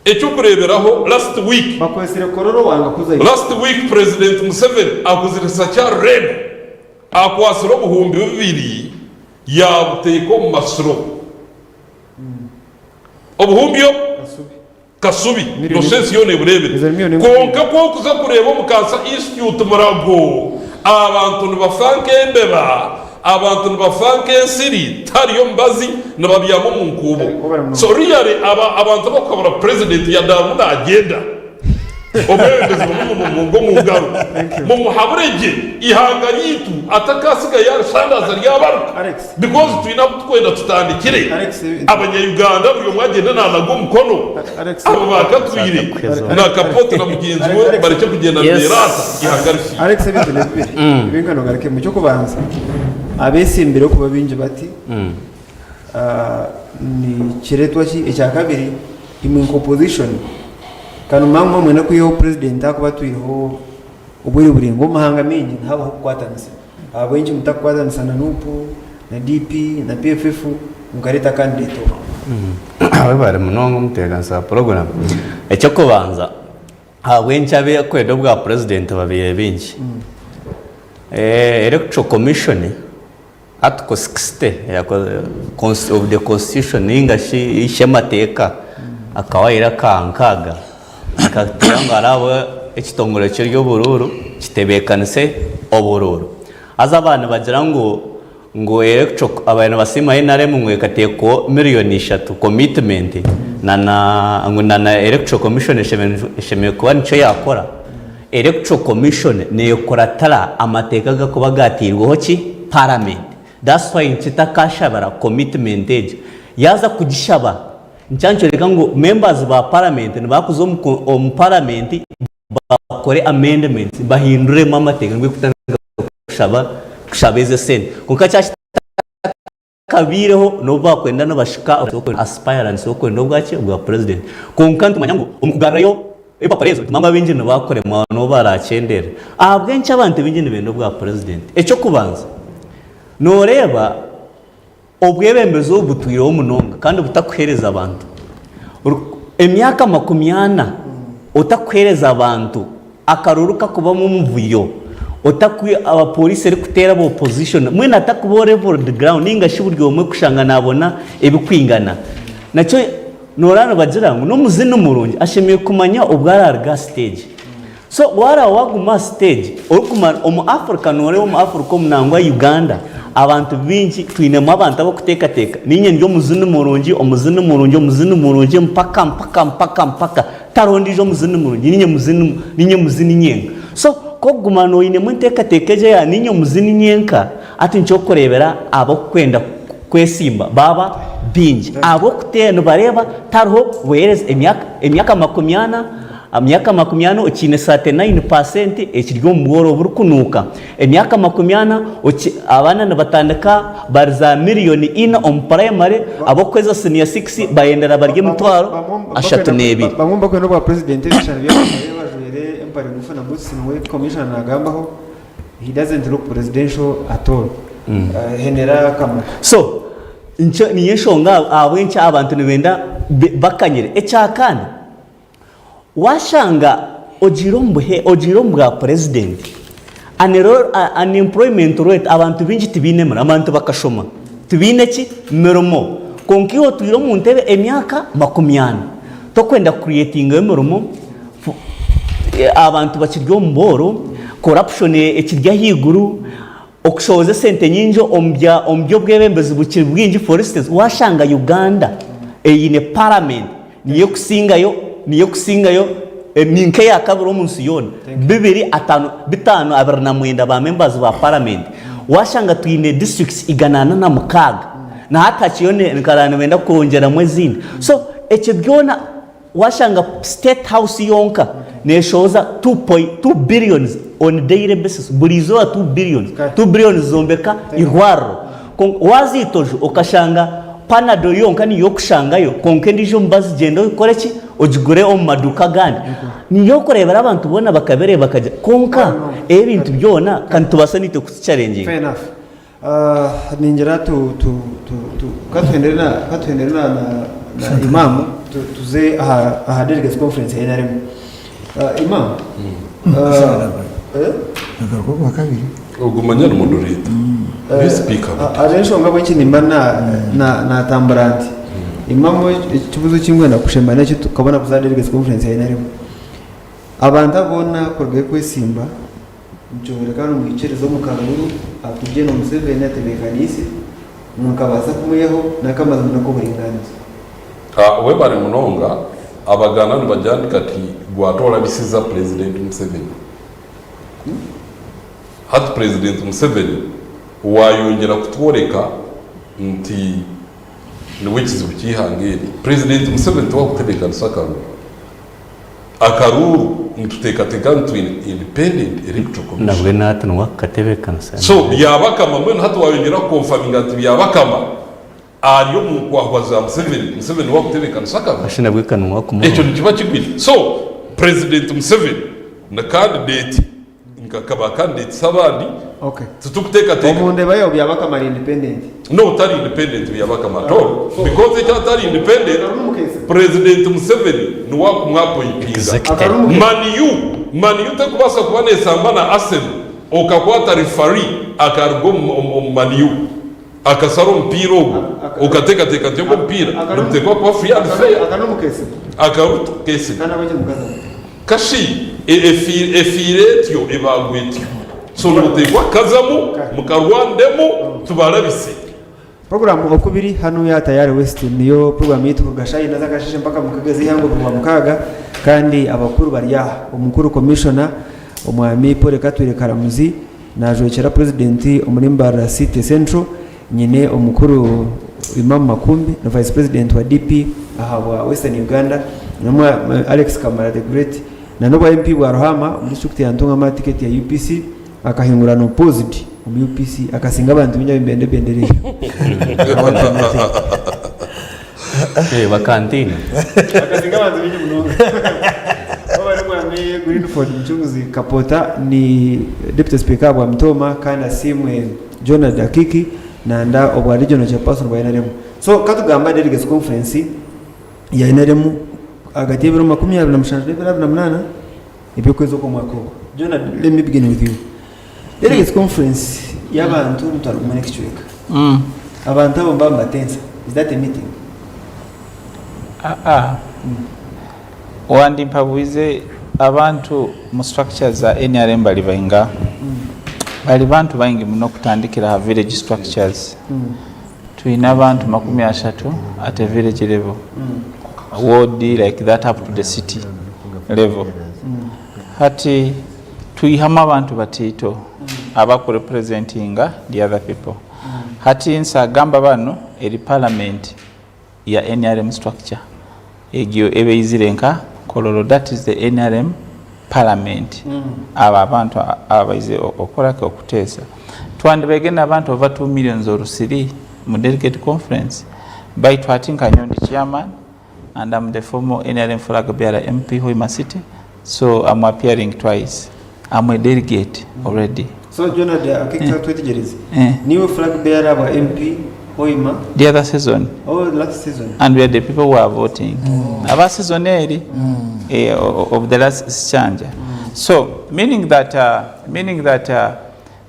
Eky'okureeberaho, last week, Bakwetsire Kololo wanga kuzayo. Last week Purezidenti Museveni aguzire Sakya Reb akwatsire obuhumbi bubiri yaabuteeka omu masiro. Obuhumbi obu? Kasubi, nosha ensi yoona ebureebire. Kwonka ku orikuza kureeba omu Cancer Institute Murago, abantu nibafa nk'embeba, abantu nibafa nk'ensiri, tihariyo mubazi, nibabyama omu nkuubo. So really aba abantu abarikuhabura President yadamu nagyenda, obwebembezi bumwe omu ngaro, mumuhabure gye eihanga ryaitu atakatsiga yarishandaza ryabaruka. Because twine abu tukwenda tutandikire abanya Uganda buri omwe agyende nanaga omukono abo bakatwire na Kapote na mugyenzi we barekye kugyenda niberata ihanga rifiire. Alex ebintu nebibiri ebinka nogarukemu ekyokubanza abesimbireho kuba baingi bati nikiretwa ki ekyakabiri imwe nka opposition kanuma ngu mwenda kwihaho president ahakuba atwireho obwire buraingwa omu mahanga maingi nihabaho okukwatanisa. Ahabw'enki mutakukwatanisa na Nup, na DP, na PFF mukareeta candidate omwe? Webare munonga omuteekanisa wa puroguramu. Eky'okubanza, ahabw'enki abekwenda obwa purezidenti babaire baingi? Electoral Commission Article 60 of the constitution ninga shi eishemateeka akawaayire aka nkaaga nikagira ngu hariho ekitongore ky'eby'oburuuru kitebeekanise oburuuru. Haza abantu nibagira ngu ngu electoral abaire nibasiima NRM ngu ekateekwaho miriyoni ishatu commitment nana ngu nana electoral commission eshemereire kuba nikyo yaakora. Electoral Commission nekuratira amateeka agakuba gateirweho ki? Parliament. That's why nkitakashabira commitment egyo. Yaaza kugishaba nikyo nikyoreka ngu members ba parliament nibakuza omu parliament bakore amendments bahinduremu amateeka nibwo ekutandika kushaba kushaba ezo esente. Kwonka kyaba Kabaireho n'obu baakwenda nibashika aspirants b'okwenda obwaki obwa president. Kwonka nitumanya ngu omu kugarurayo empapura ezo nitumanya ngu abaingi nibakuremwa n'obu barakyendera. Ahabw'enki abantu baingi nibenda obwa president? Eky'okubanza, nooreeba obwebembezi obu butwireho munonga kandi butakuheereza abantu. Emyaka makumyana otakuheereza abantu Akaruru kakubamu omuvuyo otaku aba police erikuteera aba opposition mbwenu atakuba leveled ground ninga shi buri omwe kushanga nabona ebikwingana nakyo noraba nibagira ngu nomuzini murungi ashemereire kumanya obu araruga aha stage so waraba waguma aha stage orikumara omu Africa noreeba omu Africa omu nangwa Uganda abantu baingi twinemu abantu abakuteekateeka ninye ndi omuzini murungi omuzini murungi omuzini murungi mpaka mpaka mpaka mpaka Tariho ondiijo muzini murungi, niinye muzini, niinye muzini nyenka. So, ku okuguma noinemu enteekateeka egyo eya niinye muzini nyenka, hati nikyo orikureebera ab'okwenda kwesimba baaba baingi. Ahabw'okuteera nibareeba tariho buheereza emyaka, emyaka makumyana, emyaka makumyana okiine 39 percent ekiri omu bworo oburikunuuka. Emyaka makumyana oki, abaana nibatandika bari za miriyoni ina omu purayimare, ab'okuheza siniya sikisi bayendera bari emitwaro ashatu n'ebiri. Bamwe omu barikwenda obwa purezidenti ebishushani byabo nibareeba bajwaire empare ngufu na butusi niwe commissioner nagambaho he doesn't look presidential at all. Henera Kamara. So, nikyo niyo enshonga ahabw'enki abantu nibenda bakanyire. Ekyakana, Washanga ogiire omu buhe ogiire omu bwa purezidenti, unemployment rate abantu baingi tibaine mirimo, abantu bakashoma tibaine ki? Mirimo. Kwonka iwe otwire omu ntebe emyaka makumyana, tokwenda ku creatingayo emirimo, abantu bakiri omu booro, corruption ekiri ahaiguru, Okushohoza esente nyingi omu by'obwebembezi bukiri bwingi for instance washanga Uganda eine parliament niyo ekusingayo niyo ekusingayo ni nk'eyakabiri omu nsi yoona bibiri atano bitano 29 ba members ba parliament washanga twine districts 146 nahati hakiriyo nkaraba nibenda kwongyeramu ezindi so ekyo byona Washanga state house yonka neshohoza 2.2 billions on daily basis buri izooba 2 billions, 2 billions zombeka irwariro kwonka waza itojo okashanga panadol yonka niyo okushangayo kwonka endijo omubazi gyenda okore ki? ogigure omu maduuka agandi. Niyo orikureebera abantu boona bakabireeba bakagira kwonka ebintu byona ka nitubaasa naitwe kukicarenginga. Fair enough. Ningira tu tu tu tu katuhendere na katuhendere na na na Imam tu tuze aha aha delegates conference ya NRM. Imam eh? Nagaruka ogwa kabiri. Ogu manya ni moderator. Ni speaker buti. Hariho enshonga ahabw'enki nimba na na natambura nti. Imam ekibuzo ekinkwenda kushemba nekyo tukabona kuza aha delegates conference ya NRM. Abantu abo boona kuruga ahi kwesimba Nikyoreka ngu mwikiriza omu karuuru aku Gen Museveni atebeekaniise ngu nikabaasa kumwihaho n'akamazima n'ak'oburingaaniza. Webare munonga, Abaganda nibagira nti kati gwata orabisiza Purezidenti Museveni. Hati Purezidenti Museveni wayongyera kutworeka nti niwe kizibu ky'eihanga eri. Purezidenti Museveni tiwakutebeekanisa akaruuru. Akaruuru nituteekateeka ngu twine Independent Electoral Commission. Nabwenu hati niwe akukatebeekanisa. So Byabakama mbwenu hati wayongyera kukonfaminga nti Byabakama ari omu nkwahwa za Museveni, Museveni niwe akutebeekanisa akaruuru? Shi nabwe ka niwe akumuronda. Ekyo nikiba kigwire. So President Museveni ni candidate nka ba candidates abandi. Okay. Titukuteekateeka. Omu ndeeba yaawe Byabakama ari independent? No tari independent Byabakama at all because eki atari independent President Museveni niwe akumu appointinga. Man U Man U tekubaasa kuba nesamba na Arsenal okakwata referee akaruga omu Man U akasara omupiira ogwo okateekateeka nti ogwo omupiira niguteekwa kuba free and fair. Akaru Kesibwa. Kashi efiire etyo ebaagwa etyo. So nimuteekwa kukazamu mukarwandemu tubarabise. Puroguraamu Okubiri hanu ya Tayari West niyo puroguraamu yaitu kuruga shaaha ina z'akasheeshe mpaka mukaaga z'eihangwe buri Rwamukaaga kandi abakuru bari aha. Omukuru Commissioner Omwami Paul Katwire Karamuzi naajwekyera Purezidenti omuri Mbarara City Central, nyine omukuru Imam Makumbi na Vice President wa DP ahabwa Western Uganda na Alex Kamara the Great na n'obwa MP bwa Ruhaama omu disiturikiti ya Ntungamo aha tiketi ya UPC akahingura unopposed omu UPC akasinga abantu baingi ab'ebendera ebendera eyo. Eh, bakantiina. Akasinga abantu baingi munonga. Oba n'omwami Greenford Mucunguzi Kapota ni Deputy Speaker bwa Mitooma kandi asiimwe Jonah Dakiki nanda obwa Regional Chairperson bwa NRM. So katugambe aha Delegates Conference ya NRM ahagati y'ebiro 27 n'ebiro 28 eby'okwezi okw'omwaka ogu. Jonah, let me begin with you. Delegates Conference y'abantu 10,000 n'ekicweka. Abantu abo nibaba nibatensa. Is that a meeting? Aa wandimpabwize abantu mu structures za nrm bali bainga bali bantu baingi muno kutandikira ha village structures twine abantu 30 at a village level ward like that up to the city level hati twihamu abantu batiito abaku representinga the other people hati nsagamba banu eri parliament ya nrm structure egyo eba eizire nka Kololo that is the nrm parliament abo abantu abaizire okoraki okuteesa twandibaige nabantu over 2 millions orusiri mu delegate conference baitu hati nka nyowe ndi chairman and am the former nrm flag bearer MP Hoima city so am appearing twice am a delegate already. So Jonard akekika twetegyereze niiwe flag bearer bwa MP Hoima The other season. Oh last season. And we are the people who are voting. Aba season eri eh, of the last sikyanja. So meaning that uh, meaning that uh,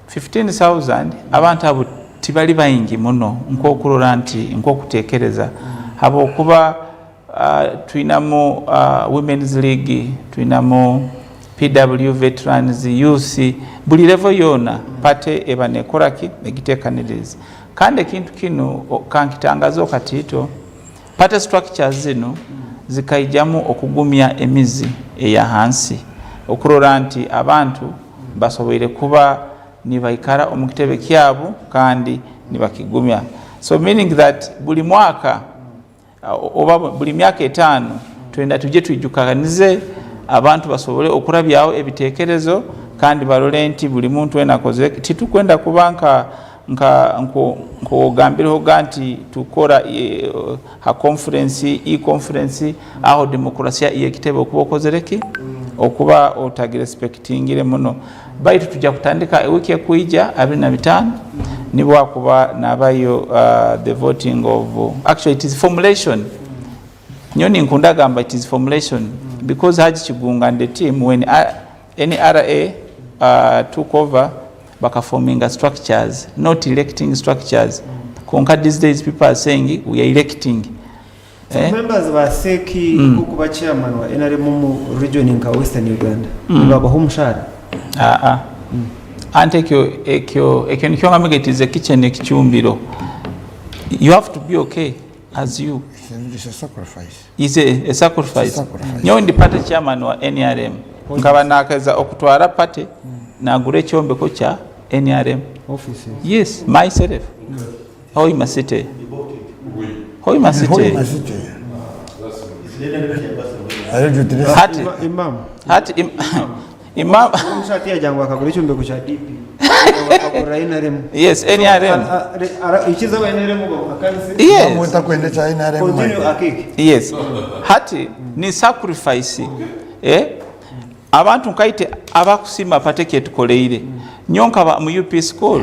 15,000 abantu abo tibali baingi muno nk'okurora nti nk'okutekereza habwokuba Twinamu Women's League, twinamu PW Veterans, Youth, buli level yoona party eba nekora ki? Egitekaniriize. Kandi ekintu kinu kankitangazeho katiito, party structures zinu zikaijamu okugumya emizi eya hansi okurora nti abantu basoboire kuba nibaikara omu kitebe kyabu kandi nibakigumya. So meaning that buli mwaka oba buli myaka etaano twenda tuje twijukanize abantu basobole okurabyaho ebitekerezo kandi barole nti buli muntu wena akozire. Titukwenda kuba nka Nka nk'ogambireho ga nti tukora ha conference, e-conference, aho demokrasiya y'ekitebe okuba okozere ki? Okuba otagirespektingire muno. Baitu tujja kutandika ewiiki ekwija 25 nibwo akuba nabayo the voting of, actually it is formulation. Nyowe ninkunda gamba it is formulation because Haji Kigunga and the team when NRA took over bakaforminga structures not electing structures kwonka these days people are saying we are electing. So Eh? members ba CEC nkokuba chairman wa NRM omu region nka Western Uganda nibabaha omushara? Aa. Anti ekyo ekyo ekyo nikyo ngambire it is a kitchen ekicumbiro. You have to be okay as you. It's a sacrifice. Is a, a sacrifice. It's a sacrifice. Nyowe ndi party chairman wa NRM. Nkaba nakeza okutwara party nagura ekyombeko kya NRM. Offices. Yes, myself. Hoima City. Hoima City. Hoima City. Hati, Imam. hati im, imam. Omushati yagira ngu akagura ekyombeko kya DP. Akagura NRM. Yes, NRM. Ikiza aba NRM bamuhakanise. Yes. Mutakwenda kya NRM. Continue akeke. Yes. Hati ni sacrifice. Eh? Abantu nkaite abakusiima party kyetukoleire. Nyo nkaba mu UP school.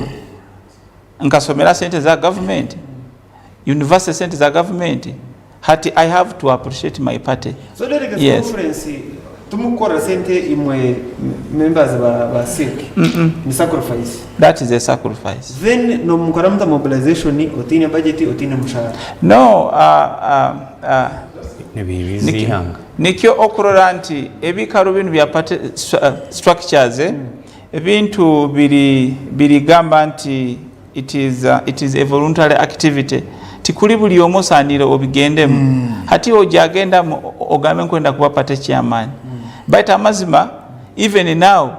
Nkasomera sente za government. University sente za government. Hati I have to appreciate my party. So delegates Yes. conference tumukukora sente imwe members ba ba CEC. Ni sacrifice. That is a sacrifice. Then nomukora muta mobilization otiine budget otiine mushara. No, uh, uh, uh, Nibibiza ihanga. Nikyo okurora nti ebikaro binu bya party structures eh, ebintu biri birigamba nti it is, uh, it is a voluntary activity tikuli buli omu osaanire obigendemu mm. Hati ojagendamu ogambe nkwenda kuba party chairman mm. Baitu amazima even now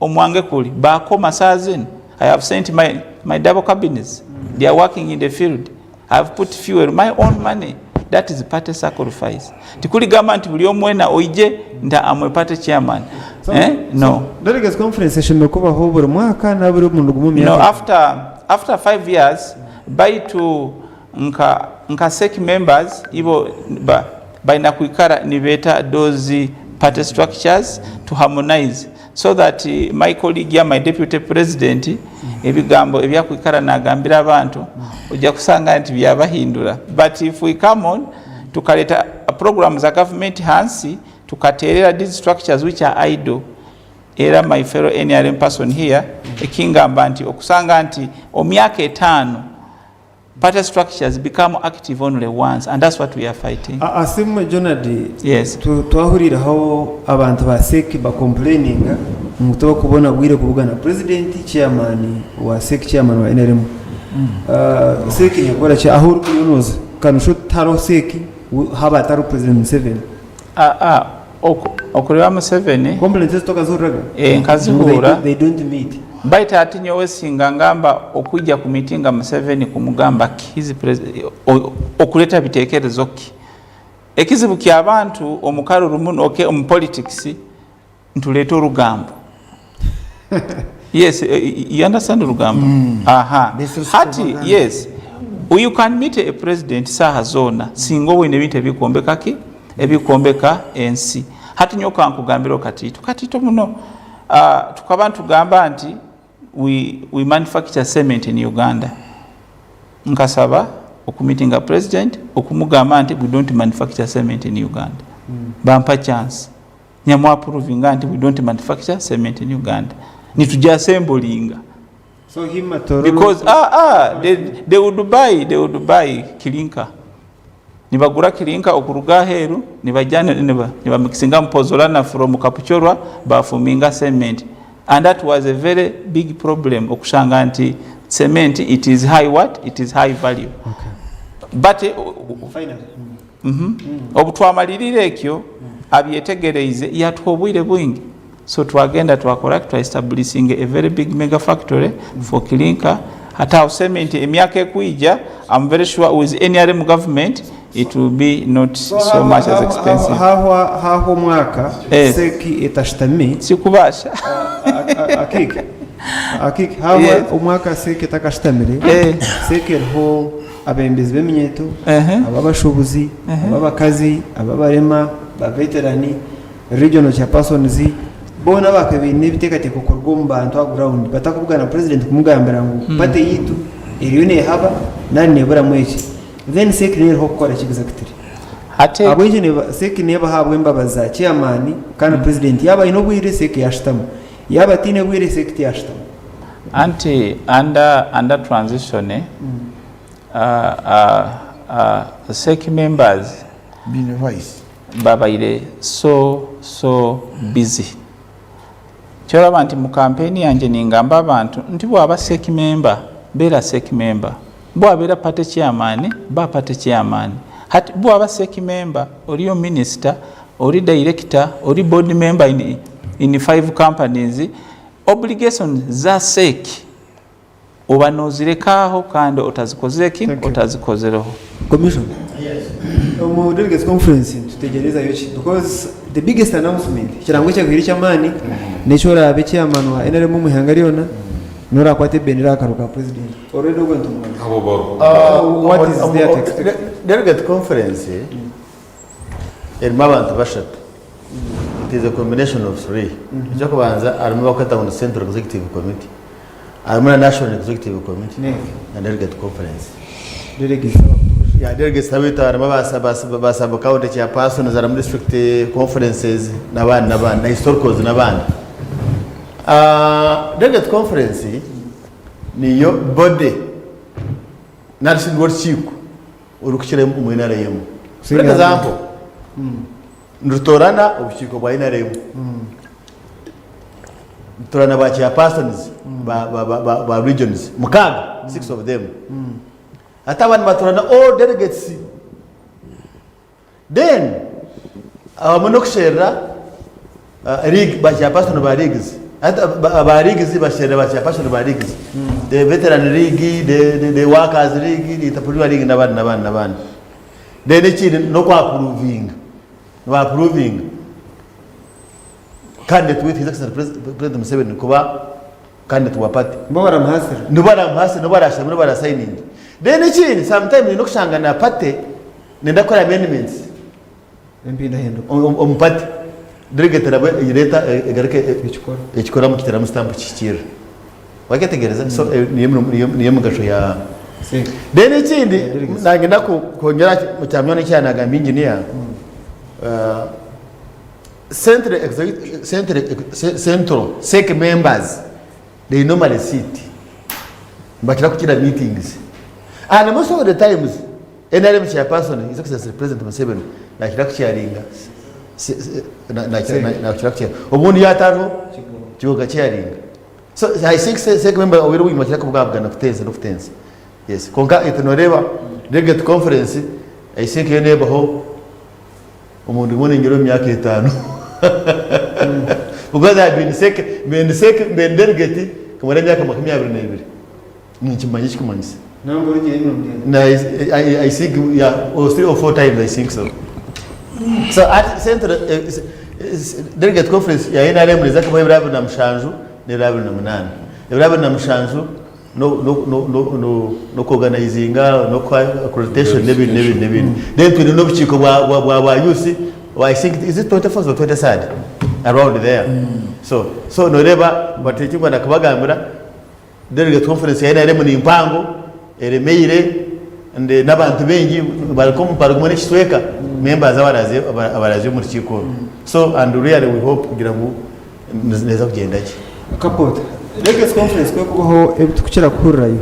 omwange kuli bakoma saa zinu I have sent my, my double cabinets mm. They are working in the field. I have put fuel my own money. That is party sacrifice. Tikuligamba nti buli omwena oije nta amwe party chairman. So, eh? No. So, delegates conference eshemereire kubaho buri mwaka na buri omurundi gumwe omu No, myaka? after 5 years baitu nka nka SEC members ibo ba, baina kwikara nibeta those party structures to harmonize so that my colleague ya my deputy president ebigambo ebyakwikara nagambira abantu ojja kusanga nti byabahindura. But if we come on tukaleta program za government hansi tukaterera these structures which are idle. Era my fellow NRM person here ekingamba nti okusanga nti omyaka etaano party structures become active only once, and that's what we are fighting. Asiimwe Jonard, Yes. Twahuriraho abantu ba CEC bacomplaininga ngu tibakubona bwire kubugana president, chairman wa CEC, chairman wa NRM. CEC nekora ki? Ahu orikuyonoza kanusha tihariho CEC haba hatariho president Museveni. Okureba Museveni. Complaints ezi tokazihuriraga? Nkazihurra. They don't meet. Baitu hati nyowe singa ngamba okwija ku mitinga Museveni kumugamba ki? His okuleta bitekerezo ki? Ekizibu ky'abantu omu karuru muno, okay, omu politics ntuleta orugambo. Yes, you understand orugambo? Aha. This is Hati, propaganda. yes. You can meet a president saha zona singa obwine ebintu ebikwombeka ki? Ebikwombeka ensi. Hati nyowe kankugambira okatiito. Katiito muno. Tukaba ntugamba nti we manufacture cement in Uganda. Nkasaba okumitinga president okumugamba nti we don't manufacture cement in Uganda. Bampa chance. Nyamu approvinga nti we don't manufacture cement in Uganda. Nituja assemblinga. So him atoro Because they would buy kilinka. Nibagura kilinka okuruga aheru nibajana nibamixinga mpozolana from Kapchorwa bafuminga cement. And that was a very big problem okushanga nti cement it is high what? It is high value. Okay. But Finally. Obutwamalirira ekyo abyetegereize yatuha obwire bwingi. So twagenda twakora twa establishing a very big mega factory for Kilinka. Hata aho cement emyaka ekwija, I'm very sure with NRM government it will be not so, so much as expensive. Haho omwaka Eh. seki etashitami sikubasha. Akike. Akiki, haaba omwaka CEC etakashutamire, CEC eriho abebembezi b'eminyeeto, ab'abashuubuzi, ab'abakazi, ab'abarema, ba veterani, regional chairpersons, boona abakabaire baine ebiteekateeko kuruga omu bantu aha ground batakubugana president kumugambira ngu party yaitu eriyo nehaba nari neburamu eki. Then CEC niyo eriho kukora ki exactly? Hati Ahabw'enki neba CEC nebaho ahabw'embabazi za chairman kandi president yaaba aine obwire CEC yashutama. Yaaba ataine bwire CEC tiyashutama. Anti under under transition CEC members Baine vice. babaire so so busy. Kyoraba nti mu campaign yangye ningamba abantu nti bwaba CEC member beera CEC member, bwabera party chairman ba party chairman. Hati bwaba CEC member oriyo minister, ori director, ori board member in, in five companies, obligations za CEC Oba nozireka aho kandi otazikozire ki? Otazikozereho. Commission. Omu delegates conference nitutegyerezayo ki? Because the biggest announcement, ekirango ekyabaire eky'amaani n'eki oraabe chairman wa NRM omu ihanga ryona, n'orakwata ebendera aha karu ka president. Already ogwo nitumumanya. Abo bariho. So what is there to expect? Delegate conference erimu abantu bashatu. It is a combination of three. Ekyokubanza harimu abakweta ngu ni Central Executive Committee. Harimu na National Executive Committee NEC. na Delegate Conference. Delegates abakutoosha. Ya delegates abaitu harimu aba ba sub county chairpersons, harimu district conferences n'abandi n'abandi na historicals n'abandi. Ah, Delegate conference niyo body nari shi nirwo rukiiko orukukira omu NRM. For example, nirutoorana obukiiko bwa NRM. Nirutoorana ba chairpersons ba, ba, ba, ba, ba regions mukaaga, six of them. Hati aba nibatoorana all delegates. Then hamwe n'okusherura league, ba chairperson ba leagues. Hati aba leagues basherura ba chairperson ba leagues. The veteran league, the, the, the workers league, the entrepreneur league n'abandi n'abandi n'abandi. Then ekindi n'oku approvinga. Niba approvinga candidate waitu His Excellency President Museveni kuba candidate wa party. Nibo baramuhasira. Nibo baramuhasira, nibo barashaba, nibo barasayininga. Then ekindi sometimes oine kushanga na party nenda kukora amendments. Empindahinduka. Omu party. Delegate nabwo egireeta egaruke Ekikora. ekikora mukiteramu stamp kihikiirira. Wakyetegereza? So niyo emigasho ya CEC. Then ekindi Yeah, delegates. nangenda kwongyera kya munywani eki yanagamba engineer, central executive, central, central CEC members they normally sit nibakira kukira meetings and most of the times NRM chairperson His Excellency President Museveni nakira kucharinga nakira kucharinga obundi yatariho Kigoga charinga. So I think CEC member owaire owine nibakira kubwabugana kutensa n'okutensa. Yes, kwonka itwe noreeba delegate conference I think yo nebaho omuntu gumwe ningira omu myaka etano because I have been CEC, been CEC, been delegate kumara emyaka 22 ninkimanya ekikumanyisa. Nangwa orugire emirundi ena. Na I, I think yeah, or three or four times I think so. So at central delegate conference ya NRM neza kubaho ebiro 27 n'ebiro 28. Ebiro 27 no no no no no n'okuorganizinga n'okuha accreditation n'ebindi n'ebindi n'ebindi. Then twine n'obukiiko bwa bwa bwa bwa youth I think is it 24th or 23rd around there. So so noreeba but ekinkwenda kubagambira Delegate conference ya NRM ni mpango, eremeire and n'abantu baingi barigumwe n'ekicweka members abaraze abaraze omu rukiiko oru. So and really we hope kugira ngu neeza kugyenda gye. Kapota, Delegates conference ku erikubaho ebi turikukira kuhurirayo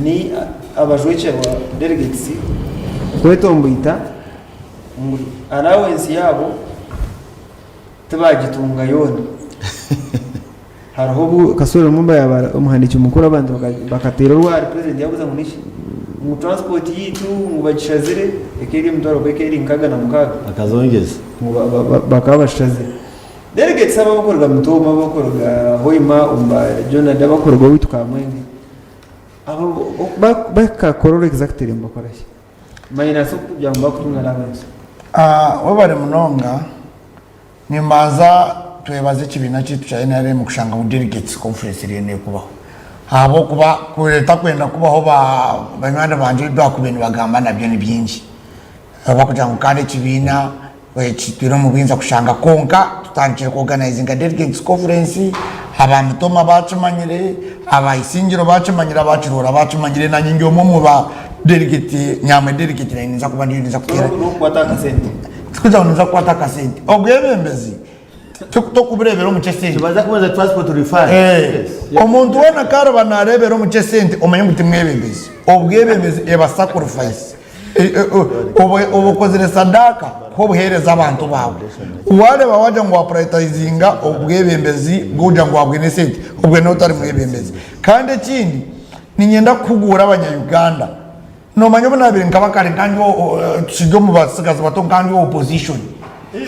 ni abajwekyerwa, delegates, kwetomboita ngu allowance yaabo Tibagitunga yoona. Hariho obu Kasule Lumumba yaaba omuhandiiki mukuru abantu bakateera orwari purezidenti yaabuuza ngu niki? Ngu transport yaitu ngu bagishazire eka eri emitwaro oba eka eri nkaaga na mukaaga. Bakazongyeza. Ngu bakaba bashazire. Delegates abo abarikuruga Mitooma, abarikuruga Hoima, omu ba Jonadi, abarikuruga owaitu Kamwenge, abo bakakora exactly nibakora ki? Minus okugira ngu bakutunga allowance. Webare munonga. Nimbanza. twebaze ekibiina kyaitu kya NRM kushanga ngu Delegates Conference eriyo neekubaho ahabw'okuba ku etakwenda kubaho banywani bangye ebi baakubaire nibagamba nabyo ni bingi ahabw'okugira ngu kandi ekibiina kitwire omu bwinza kushanga kwonka tutandikire ku organizinga Delegates Conference, aba Mitooma baakimanyire, aba Isingiro baakimanyire, aba Kiruhura baakimanyire nanye ndi omwe omu ba delegate nyamwe delegate nanye ninza kuba ndiyo ninza kuteera N'okukwata akasente. Tikugira ngu ninza kukwata akasente. Obwebembezi tokubureebera omu ky'esente. Nibaza kubaza transport refund. Eh, Yes. omuntu weena kaaraba naareebera omu ky'esente omanye ngu timwebembezi. Obwebembezi eba sacrifice. E, e, oba okozire sadaaka kuha obuheereza abantu baawe. Waareeba waagira ngu waapriotizinga obwebembezi bw'okugira ngu waabwine esente, obwe nooba otari mwebembezi. Kandi ekindi, niinyenda kuhuguura abanya-Uganda. Noomanya obu naabaire nkaba kare nka ndi tukiri omu batsigazi bato nka ndi opposition.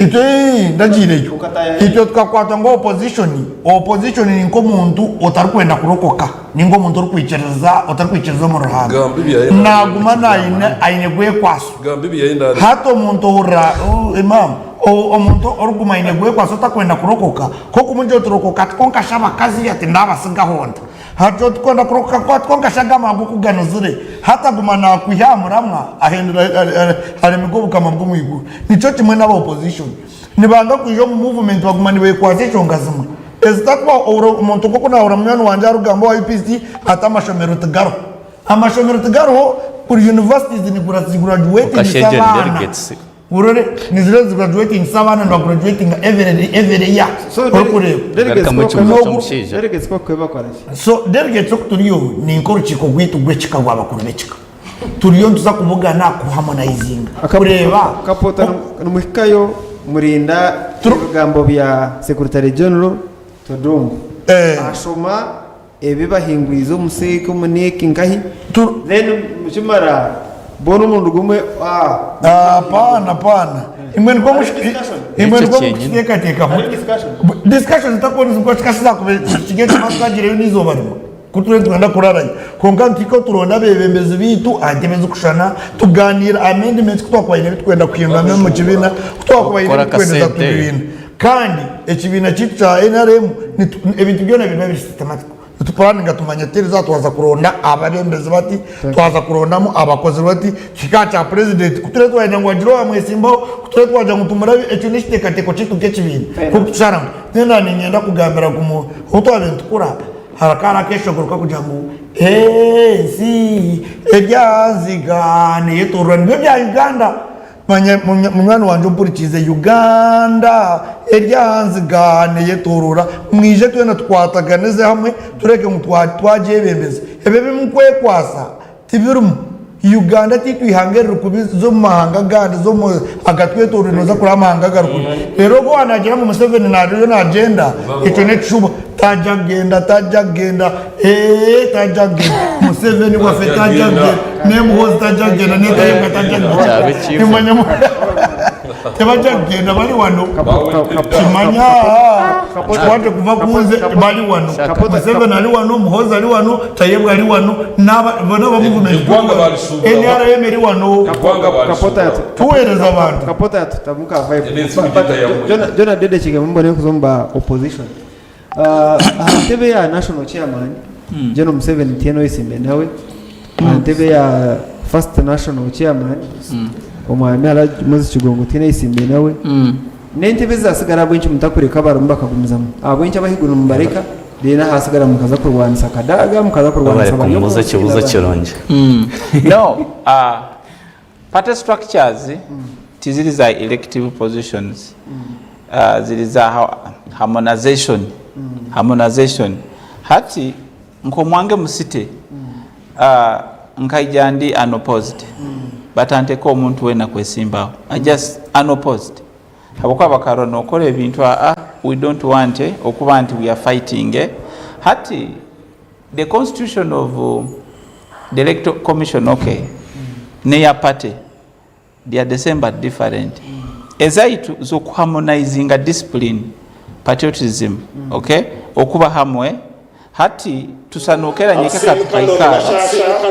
Itwe ndagiireyo. Itwe tukakwatwa ngu opposition, opposition ni nk'omuntu otarikwenda kurokoka ninga omuntu orikwikiriza otarikwikiriza omu Ruhanga. Gamba ebya NRM. Naaguma naine aine gwekwaso. Gamba ebya NRM. Hati omuntu ohurira imam omuntu orikuguma aine gwekwaso otakwenda kurokoka, nk'okumugira oti rokoka ati kwonka shi abakazi ati ndabasigaho nta? Hati otikwenda kurokoka ku ati kwonka shi aga maago ku ganuzire, hati aguma naakwiha aha muramwa ahendera aremegwa obukama bw'omu iguru. Nikyo kimwe n'aba opposition. Nibanga kwija omu movement baguma nibekwatsa enshonga zimwe ezitakubaho. Ohurira omuntu nk'oku naahurira munywani wangye arikugamba owa UPC ati amashomero tigariho. Amashomero tigariho, buri universities nigraduatingisa Okasheegyera abaana. delegates. Orore niziriya zigraduatingisa abaana nibagraduatinga every every year So orikureeba. delegates Garukamu ko ekibuuzo N'ogu- ky'omushaija. delegates ko bakora ki? So delegates oku turiyo ni nk'orukiiko rwaitu rw'ekika rw'abakuru b'ekika. Turiyo nituza kubugana kuharmonizinga kureeba Kapota nimuhikayo murinda ebigambo bya Secretary General Todwong. Eh. Ashoma Ebi bahingwize omu seeka omu neeki nkahi Tu- then mukimara boona omurundi gumwe ah, Hapana, hapana. Imwe niko mush- Discussion. imwe Ekyo niko kyenyini. mukiteekateeka. Hari discussion. Discussion zitakuba nizikashika zakuba kiri ekimara twagireyo n'eizooba rimwe. Ku turiyo nitwenda kurarayo. Kwonka nitwika turonda abeebembezi baitu aha ntebe ezirikushushana, tugaaniira amendments ku twakuba haine ebi turikwenda kuhinduramu omu kibiina, ku twakuba haine Okukora ebi turikwendeza akasente. tubiine. Kandi ekibiina kyaitu kya nrm ebintu byona nibiba biri systematic. Nitupuraninga tumanya tuti erizooba twaza kuronda abebembezi bati, twaza kurondamu abakozi bati, kihike aha kya purezidenti. Ku turebe twayenda ngu hagire owamwesimbaho, ku turebe twagira ngu tumurabe, ekyo n'ekiteekateeko kyaitu nk'ekibiina. Nk'oku tusharamu. Then naaba niinyenda kugambira ngu obu twabaire nitukura, hakaba hariho akeeshongoro karikugira ngu ensi eryanziga neyetorora. Nibyo bya Uganda. Manya munywani wangye ompurikiize Uganda eri aha nziga neyetorora mwije twena tukwataganize hamwe tureke ngu twagyebembeza ebyo ebimukwekwasa tibirimu Uganda titwe ihanga eriri kubi zomu mahanga agandi zomu agatwetorire noza kureba amahanga agari kubi rero ogwo wanagira ngu Museveni nariyo nagyenda ekyo nekishuba tajya kugenda tajya kugenda eeh tajya kugenda Museveni waffe tajya kugenda ne Muhoozi tajya kugenda ne Tayebwa tajya Kyaba kugenda ekiivu. Nimanya tebajja kugenda bali wano kimanya kikwate kuva kunze bali wano Museveni ali wano Muhoozi ali wano Tayebwa ali wano n'aba bona aba movement Eggwanga balisuubula. NRM eri wano Eggwanga Kapota balisuubula. tuweereza abantu Kapota yatutamuka vibe. Ensi mugita yamwe. Jona Jona Dede Kigambo mbone kuzomba opposition. Aha ntebe ya national chairman General Museveni tihaine oyesimbiire nawe, aha ntebe ya first national chairman omwami Alhaji Moses Kigongo tihaine oyesimbiire nawe, n'entebe ezasigara ahabw'enki mutakureka abarimu bakagumizamu? Ahabw'enki abahaiguru nimubareka then ahasigara mukaza kurwanisa Kadaga, mukaza kurwanisa Webare kumubuuza Baryomunsi ekibuuzo n'abandi? kirungi. No, party structures tiziri za elective positions. Ziri za harmonization, harmonization. Hati nk'omwange mu city nkaija ndi unopposed batanteka omuntu weena kwesimbaho I just unopposed habwokuba bakarora nokora ebintu aa we don't want okuba nti we are fighting hati the constitution of the electoral commission okay neya party They are the same but different. Ezaitu z'okuharmonizinga discipline, patriotism, okay? Okuba hamwe hati tusanuka era nyekeka tukaikara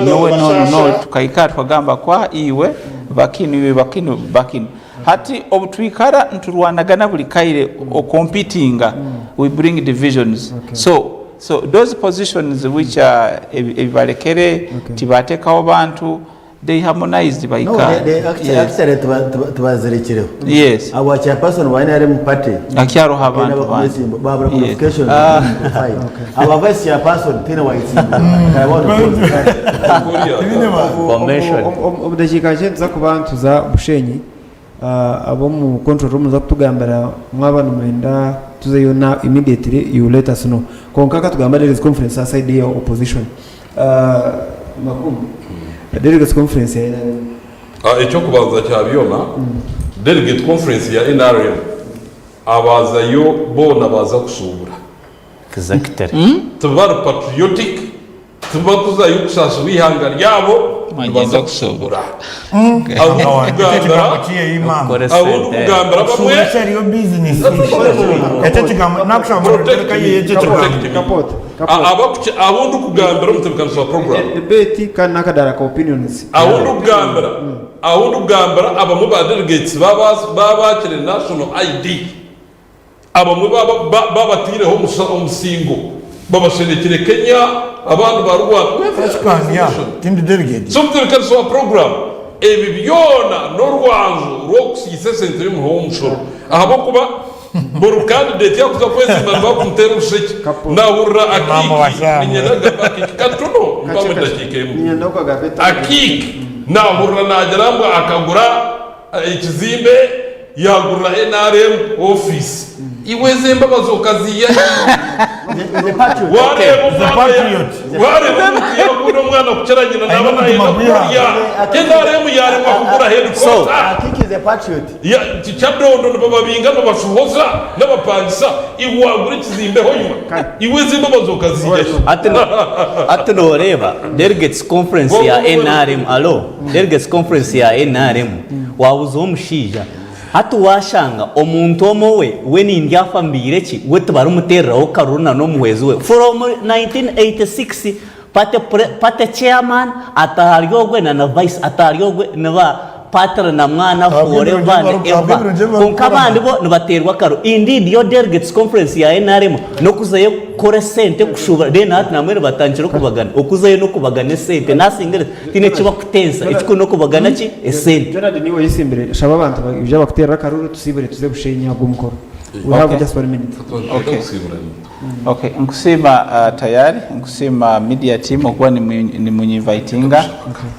nyowe noonu noonu tukaikara tukagamba kwa iwe bakinu iwe bakinu bakinu. Hati obu twikara niturwanagana buri kaire okompitinga we bring divisions so so those positions which are ebi barekere tibatekaho bantu they harmonized No, bahika they, they actually, yes. actually tubazirekireho. Yes. Abo chairperson wa NRM party. Akyaroho abantu bandi. Babura Yes. qualifications. Ah. Aba vice chairperson tena waitsimba. Omu dakiika nkye nituza kuba nituza Bushenyi. Ab'omu control room nibaza kutugambira mwaba nimwenda tuzeyo now immediately you let us know. Kwonka katugamba delegates conference aha side ya opposition. Makumbi, delegates conference ya NRM. Eky'okubanza kya byona, delegate conference ya nrm abazayo boona baza kushuubura. Tibari patriotic, tibarikuzayo kusaasibwa eihanga ryabo, nibaza kushuubura. Abu ndikugambira abamwe. Abu ndikugambira omutebeekanisa wa puroguraamu. Debate kandi n'akadaara ka opinions. Ahu ndikugambira, ahu ndikugambira abamwe ba delegates baabakire National ID. Abamwe babataireho omusingo babasherekire Kenya abandi ba Rwanda. So omutebeekanisa wa puroguraamu ebi byona n'orwanju rw'okusiisa esente y'omuhi w'omushoro ahabw'okuba buri kandidate yakuza kwezimba nibakumuteera orushekye nahurira Akiiki niinyenda kugamba Akiiki katono mpamu edakiika emwe Akiiki nahurira nagira ngu akagura Ekizimbe yagurira nrm ofiisi. Iwe ezo embabazi okaziiha hi? Wareeba omwana omuntu yakunda omwana kukira nyina naaba nayenda kumurya. Nrm yaremwa kugura headquarter. Kyadondo nibababinga nibashohoza nabapangisa iwe wagura ekizimbe hoima. Iwe ezo embabazi okaziiha hi? Hati noreeba delegates conference ya nrm alo Delegates Conference ya nrm wabuzaho omushaija hati washanga omuntu omwe we we nindyafa mbiire ki we tibarimutereraho karuru na n'omuhwezi we from 1986 party pre party chairman atahari ogwe na na vice atahari ogwe niba patri na mwana forever and ever kwonka abandi bo nibaterwa akaruru indeed yo delegates conference ya nrm n'okuzayo kukora esente kushubura then hati nambwenu batandikire okubagana okuzayo n'okubagana esente nasinga Tihaine eki bakutensa, ekikuru n'okubagana ki? Esente. Gerald niiwe oyesimbire, shaba abantu baije bakuteerere akaruru tusiibure tuze Bushenyi ahabw'omukoro. We have Okay. just one minute. Okay. Okay, nkusiima uh, Tayari, nkusiima media team okuba nimunyinvitinga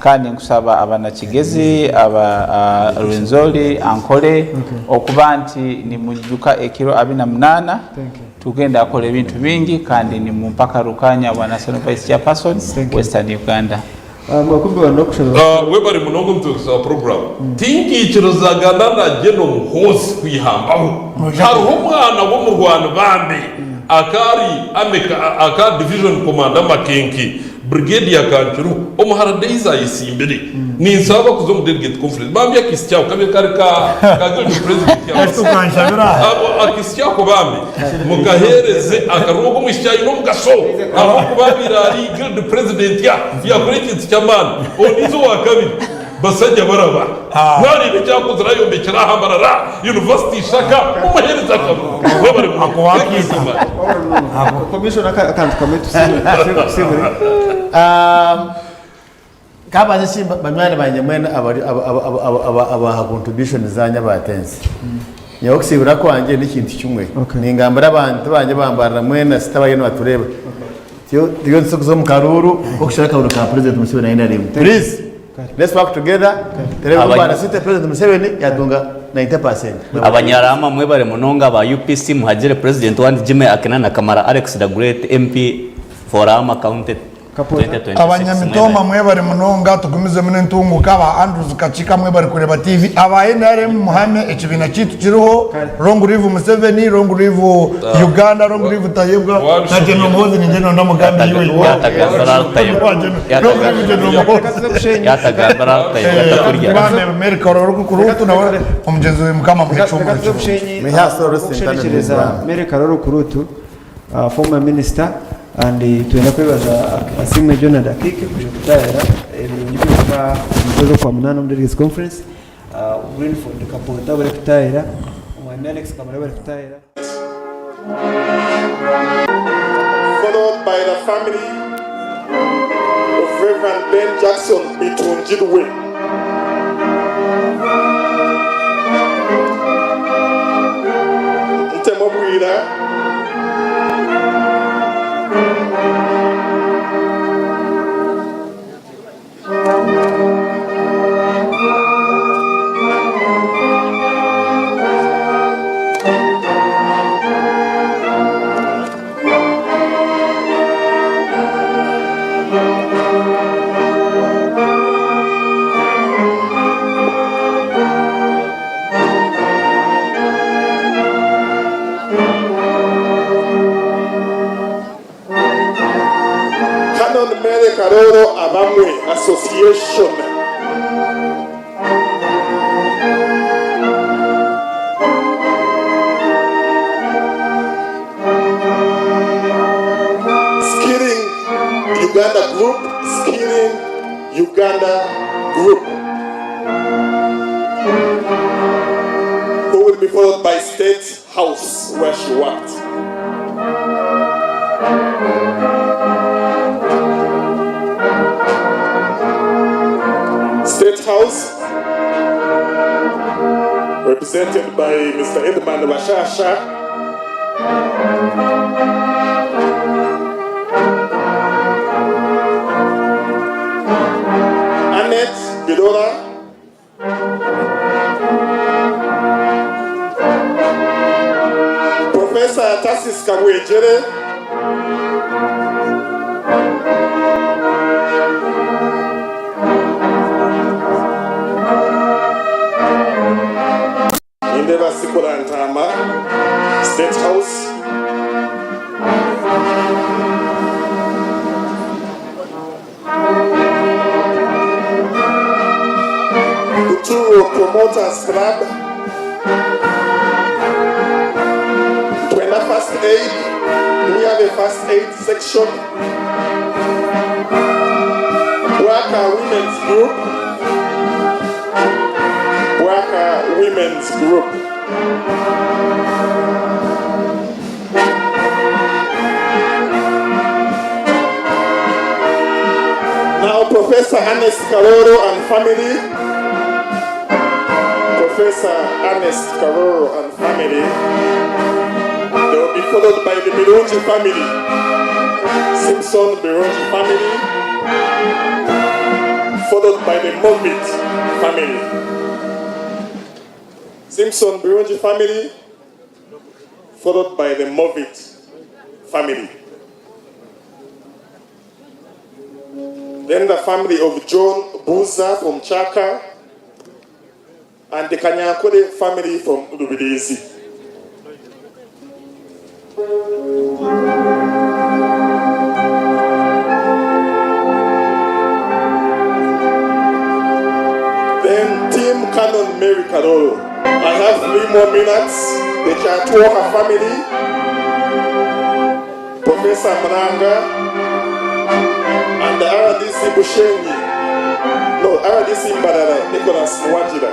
kandi nkusaba abanakigezi aba uh, Rwenzori, Ankole okuba nti nimuijuka ekiro 28 Tugenda kora ebintu bingi kandi nimumpa akaru kanya bwa National Vice Chairperson Western Uganda. Webare munonga omutebeekanisa wa puroguraamu. Tinkiikirizagana na Gen Muhoozi kwihambaho. Hariho omwana w'omurwani bambi akaari army aka division commander Makenke brigade ya Kankiru omuhara Daisy Ayesimbire. Ninsaba kuza omu delegate conference. Bambi akisi kyabo kabe kari ka ka guild president abo akisi kyako bambi mukahereze akaruru ogu omwishiki aine omugasho ahabw'okuba abaire ari guild president ya yakora ekintu ky'amaani. Ondiijo owakabiri Basajja baraba mwareeba ekyakozire ayombekire aha Mbarara University Ishaka mumuhereze akaruru. Mwebare munonga. Thank you so much. Commissioner akantu kamwe tusibure. Kabanze nsiime banywani bangye mwena abaha contribution zanyu abatensi. Nyowe okusibura kwangye nekintu kimwe. Ningambira abantu bangye ba Mbarara mwena sita abariyo nibatureba. Turiyo nituza kuza omu karuuru k'okushara akaruuru ka President Museveni na NRM. Please, let's work together turebe ngu Mbarara City President Museveni yatunga 90%. Abanyarama mwebare munonga aba UPC muhagire president wanyu Jimmy Akinana Kamara Alex the Great MP for Rama County 2026 Abanyamitoma mwebare munonga tugumizemu nentunguka aba Andrews Kakika mwebare kureba TV aba nrm muhame ekibiina kyeitu kiriho long live Museveni long live Uganda long live Tayebwa na General Muhoozi ninjye nonda mugambi yiwe long live General Muhoozi Mary nawe omugyenzi we mukama amuhe Reka tuze Bushenyi okushenekyereza Mary Karoro Kurutu former minister and twenda kwebaza Asiimwe Jonald Akiiki kwija kutaayaira ebirungi byonka omu kwezi okwa munaana omu Delegates Conference. Greenford Kapoota barikutaahira, Omwami Alex Kamara barikutaahira. Followed by the family of Rev. Ben Jackson Bitungirwe. Ntemu Bwira. Canon Mary Karoro Abamwe Association. Skilling Uganda Group, Skilling Uganda Group. Who will be followed by State House where she worked. State House, represented by Mr. Edmund Bashasha. Annette Bidora. Professor Tarsis Kabwegyere. Nindeeba Sikora Ntaama, State House. Buturo Promoters Club. Twenda First Aid. Do we have a first aid section? Bwaka Women's Group. Bwaka Women's Group. Now Professor Ernest Karoro and family. Professor Ernest Karoro and family. They will be followed by the Birungi family. Simpson Birungi family. Followed by the Movit family. Simpson Birungi family, followed by the Movit family. Then the family of John Buza from Chaka and the Kanyankole family from Lubirizi. Then Team Canon Mary Karoro. I have 3 more minutes. The Chatuoka family, Professor Mranga, and the RDC Bushenyi. No, RDC Mbarara, Nicholas Nwajira.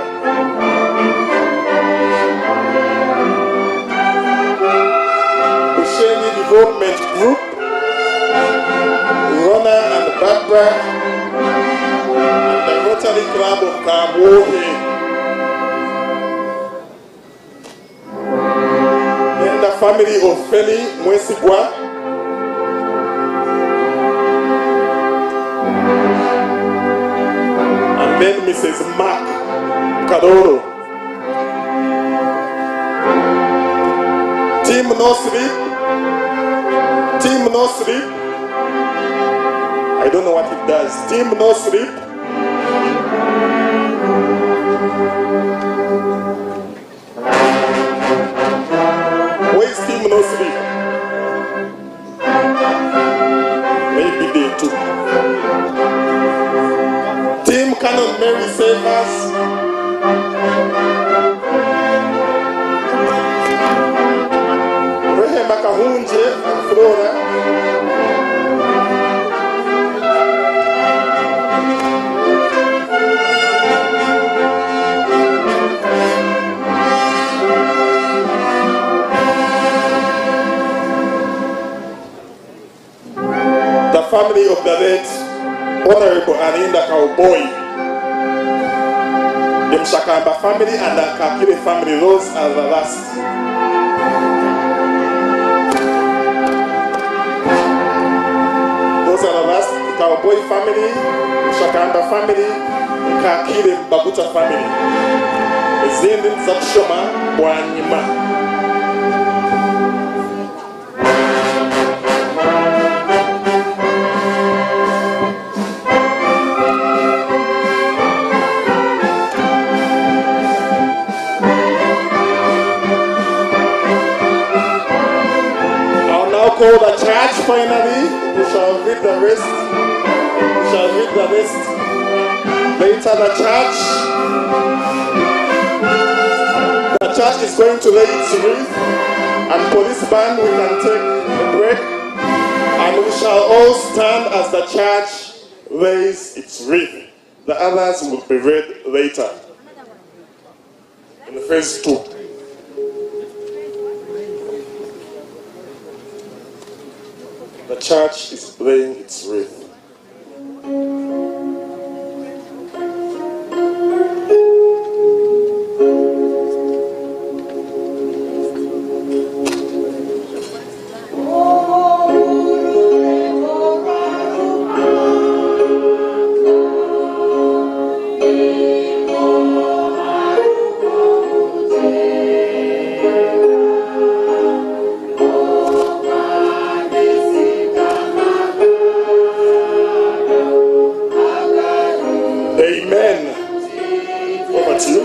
Bushenyi Development Group, Rona and Barbara, and the Rotary Club of Kabwohe. Then the family of Feli Mwesigwa. And then Mrs. Mark Karoro. Team No Sleep. Team No Sleep. I don't know what it does. Team No Sleep. Where is Team No Sleep? Maybe they too. Team Canon Mary Savers. Rehema Kahunje and Flora. family of the late Honorable Arinda Cowboy. The Mshakamba family and the Kakire family, those are the last. Those are the last. The Cowboy family, Mshakamba family, Kakire Baguta family. Ezindi nituza kushoma bwanyima. I'll now call the church finally. We shall read the rest. We shall read the rest later. The church. The church is going to lay its wreath, and police band, we can take a break, and we shall all stand as the church lays its wreath. The others will be read later in phase 2. The church is laying its wreath. Amen. Over to you.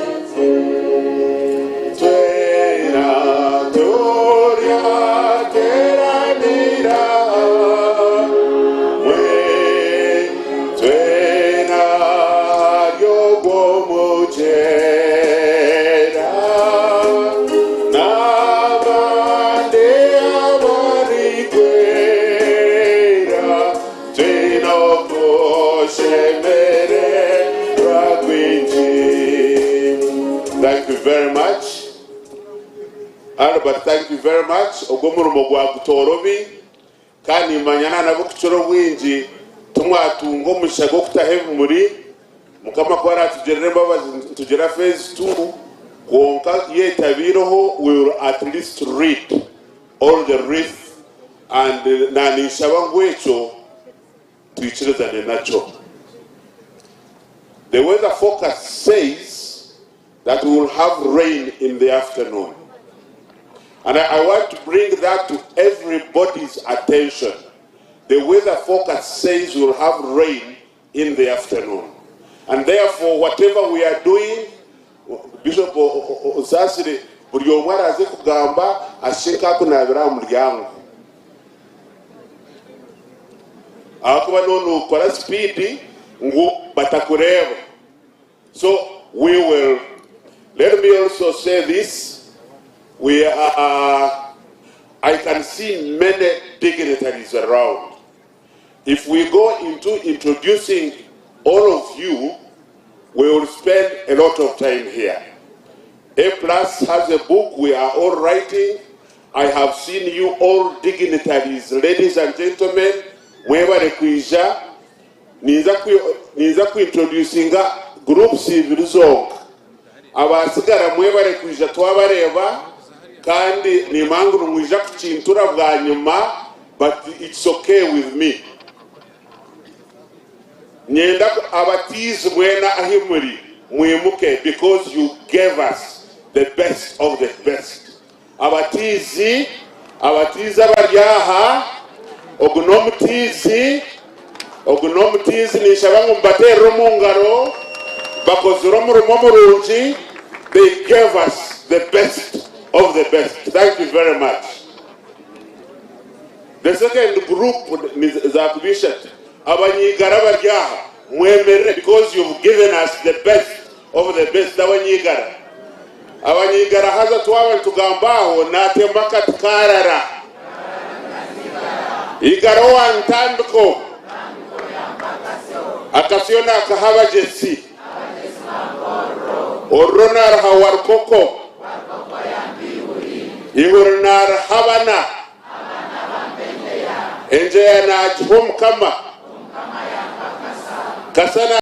Thank you very much. Albert, thank you very much. Ogwo omurimo gwagutoorobi kandi nimanya n'ab'okukira obwingi timwatunga omugisha gw'okutaho ebimuri. Mukama ku aratugirira embabazi nitugira phase 2 kwonka yetabiireho we will at least read all the wreath and naninshaba ngu ekyo twikirizane nakyo. The weather forecast says that we will have rain in the afternoon. And I, I want to bring that to everybody's attention. The weather forecast says we'll have rain in the afternoon. And therefore, whatever we are doing, Bishop Osasire, buri omwe araze kugamba ashike nkakunaabira aha muryango ahakuba none okora speed ngu batakureeba. So we will, let me also say this, we are, I can see many dignitaries around. If we go into introducing all of you, we will spend a lot of time here. A Plus has a book we are all writing. I have seen you all dignitaries, ladies and gentlemen, mwebale kwija. Ninza kuintroducinga groups ibiri zonka. Abasigara mwebale kwija twabareeba kandi nimanguru mwija kukintura bwanyuma, but it's okay with me. Nyenda abatizi mwena ahi muri mwimuke because you gave us the best of the best. Abatizi, abatizi abari aha, ogu n'omutizi, ogu n'omutizi ninshaba ngu mubateerere omu ngaro, bakozire omurimo murungi, they gave us the best of the best. Thank you very much. The second group ni zakubishatu. Abanyigara bari aha mwemerere because you've given us the best of the best abanyigara. Abanyigara haza twaba nitugamba aho natema akati karara. Igara wa ntambiko. Akasyo nakaha abagyesi. Oruro naraha warukoko. Ihuri naraha abana. Engyeya naagiha Omukama. Kasa.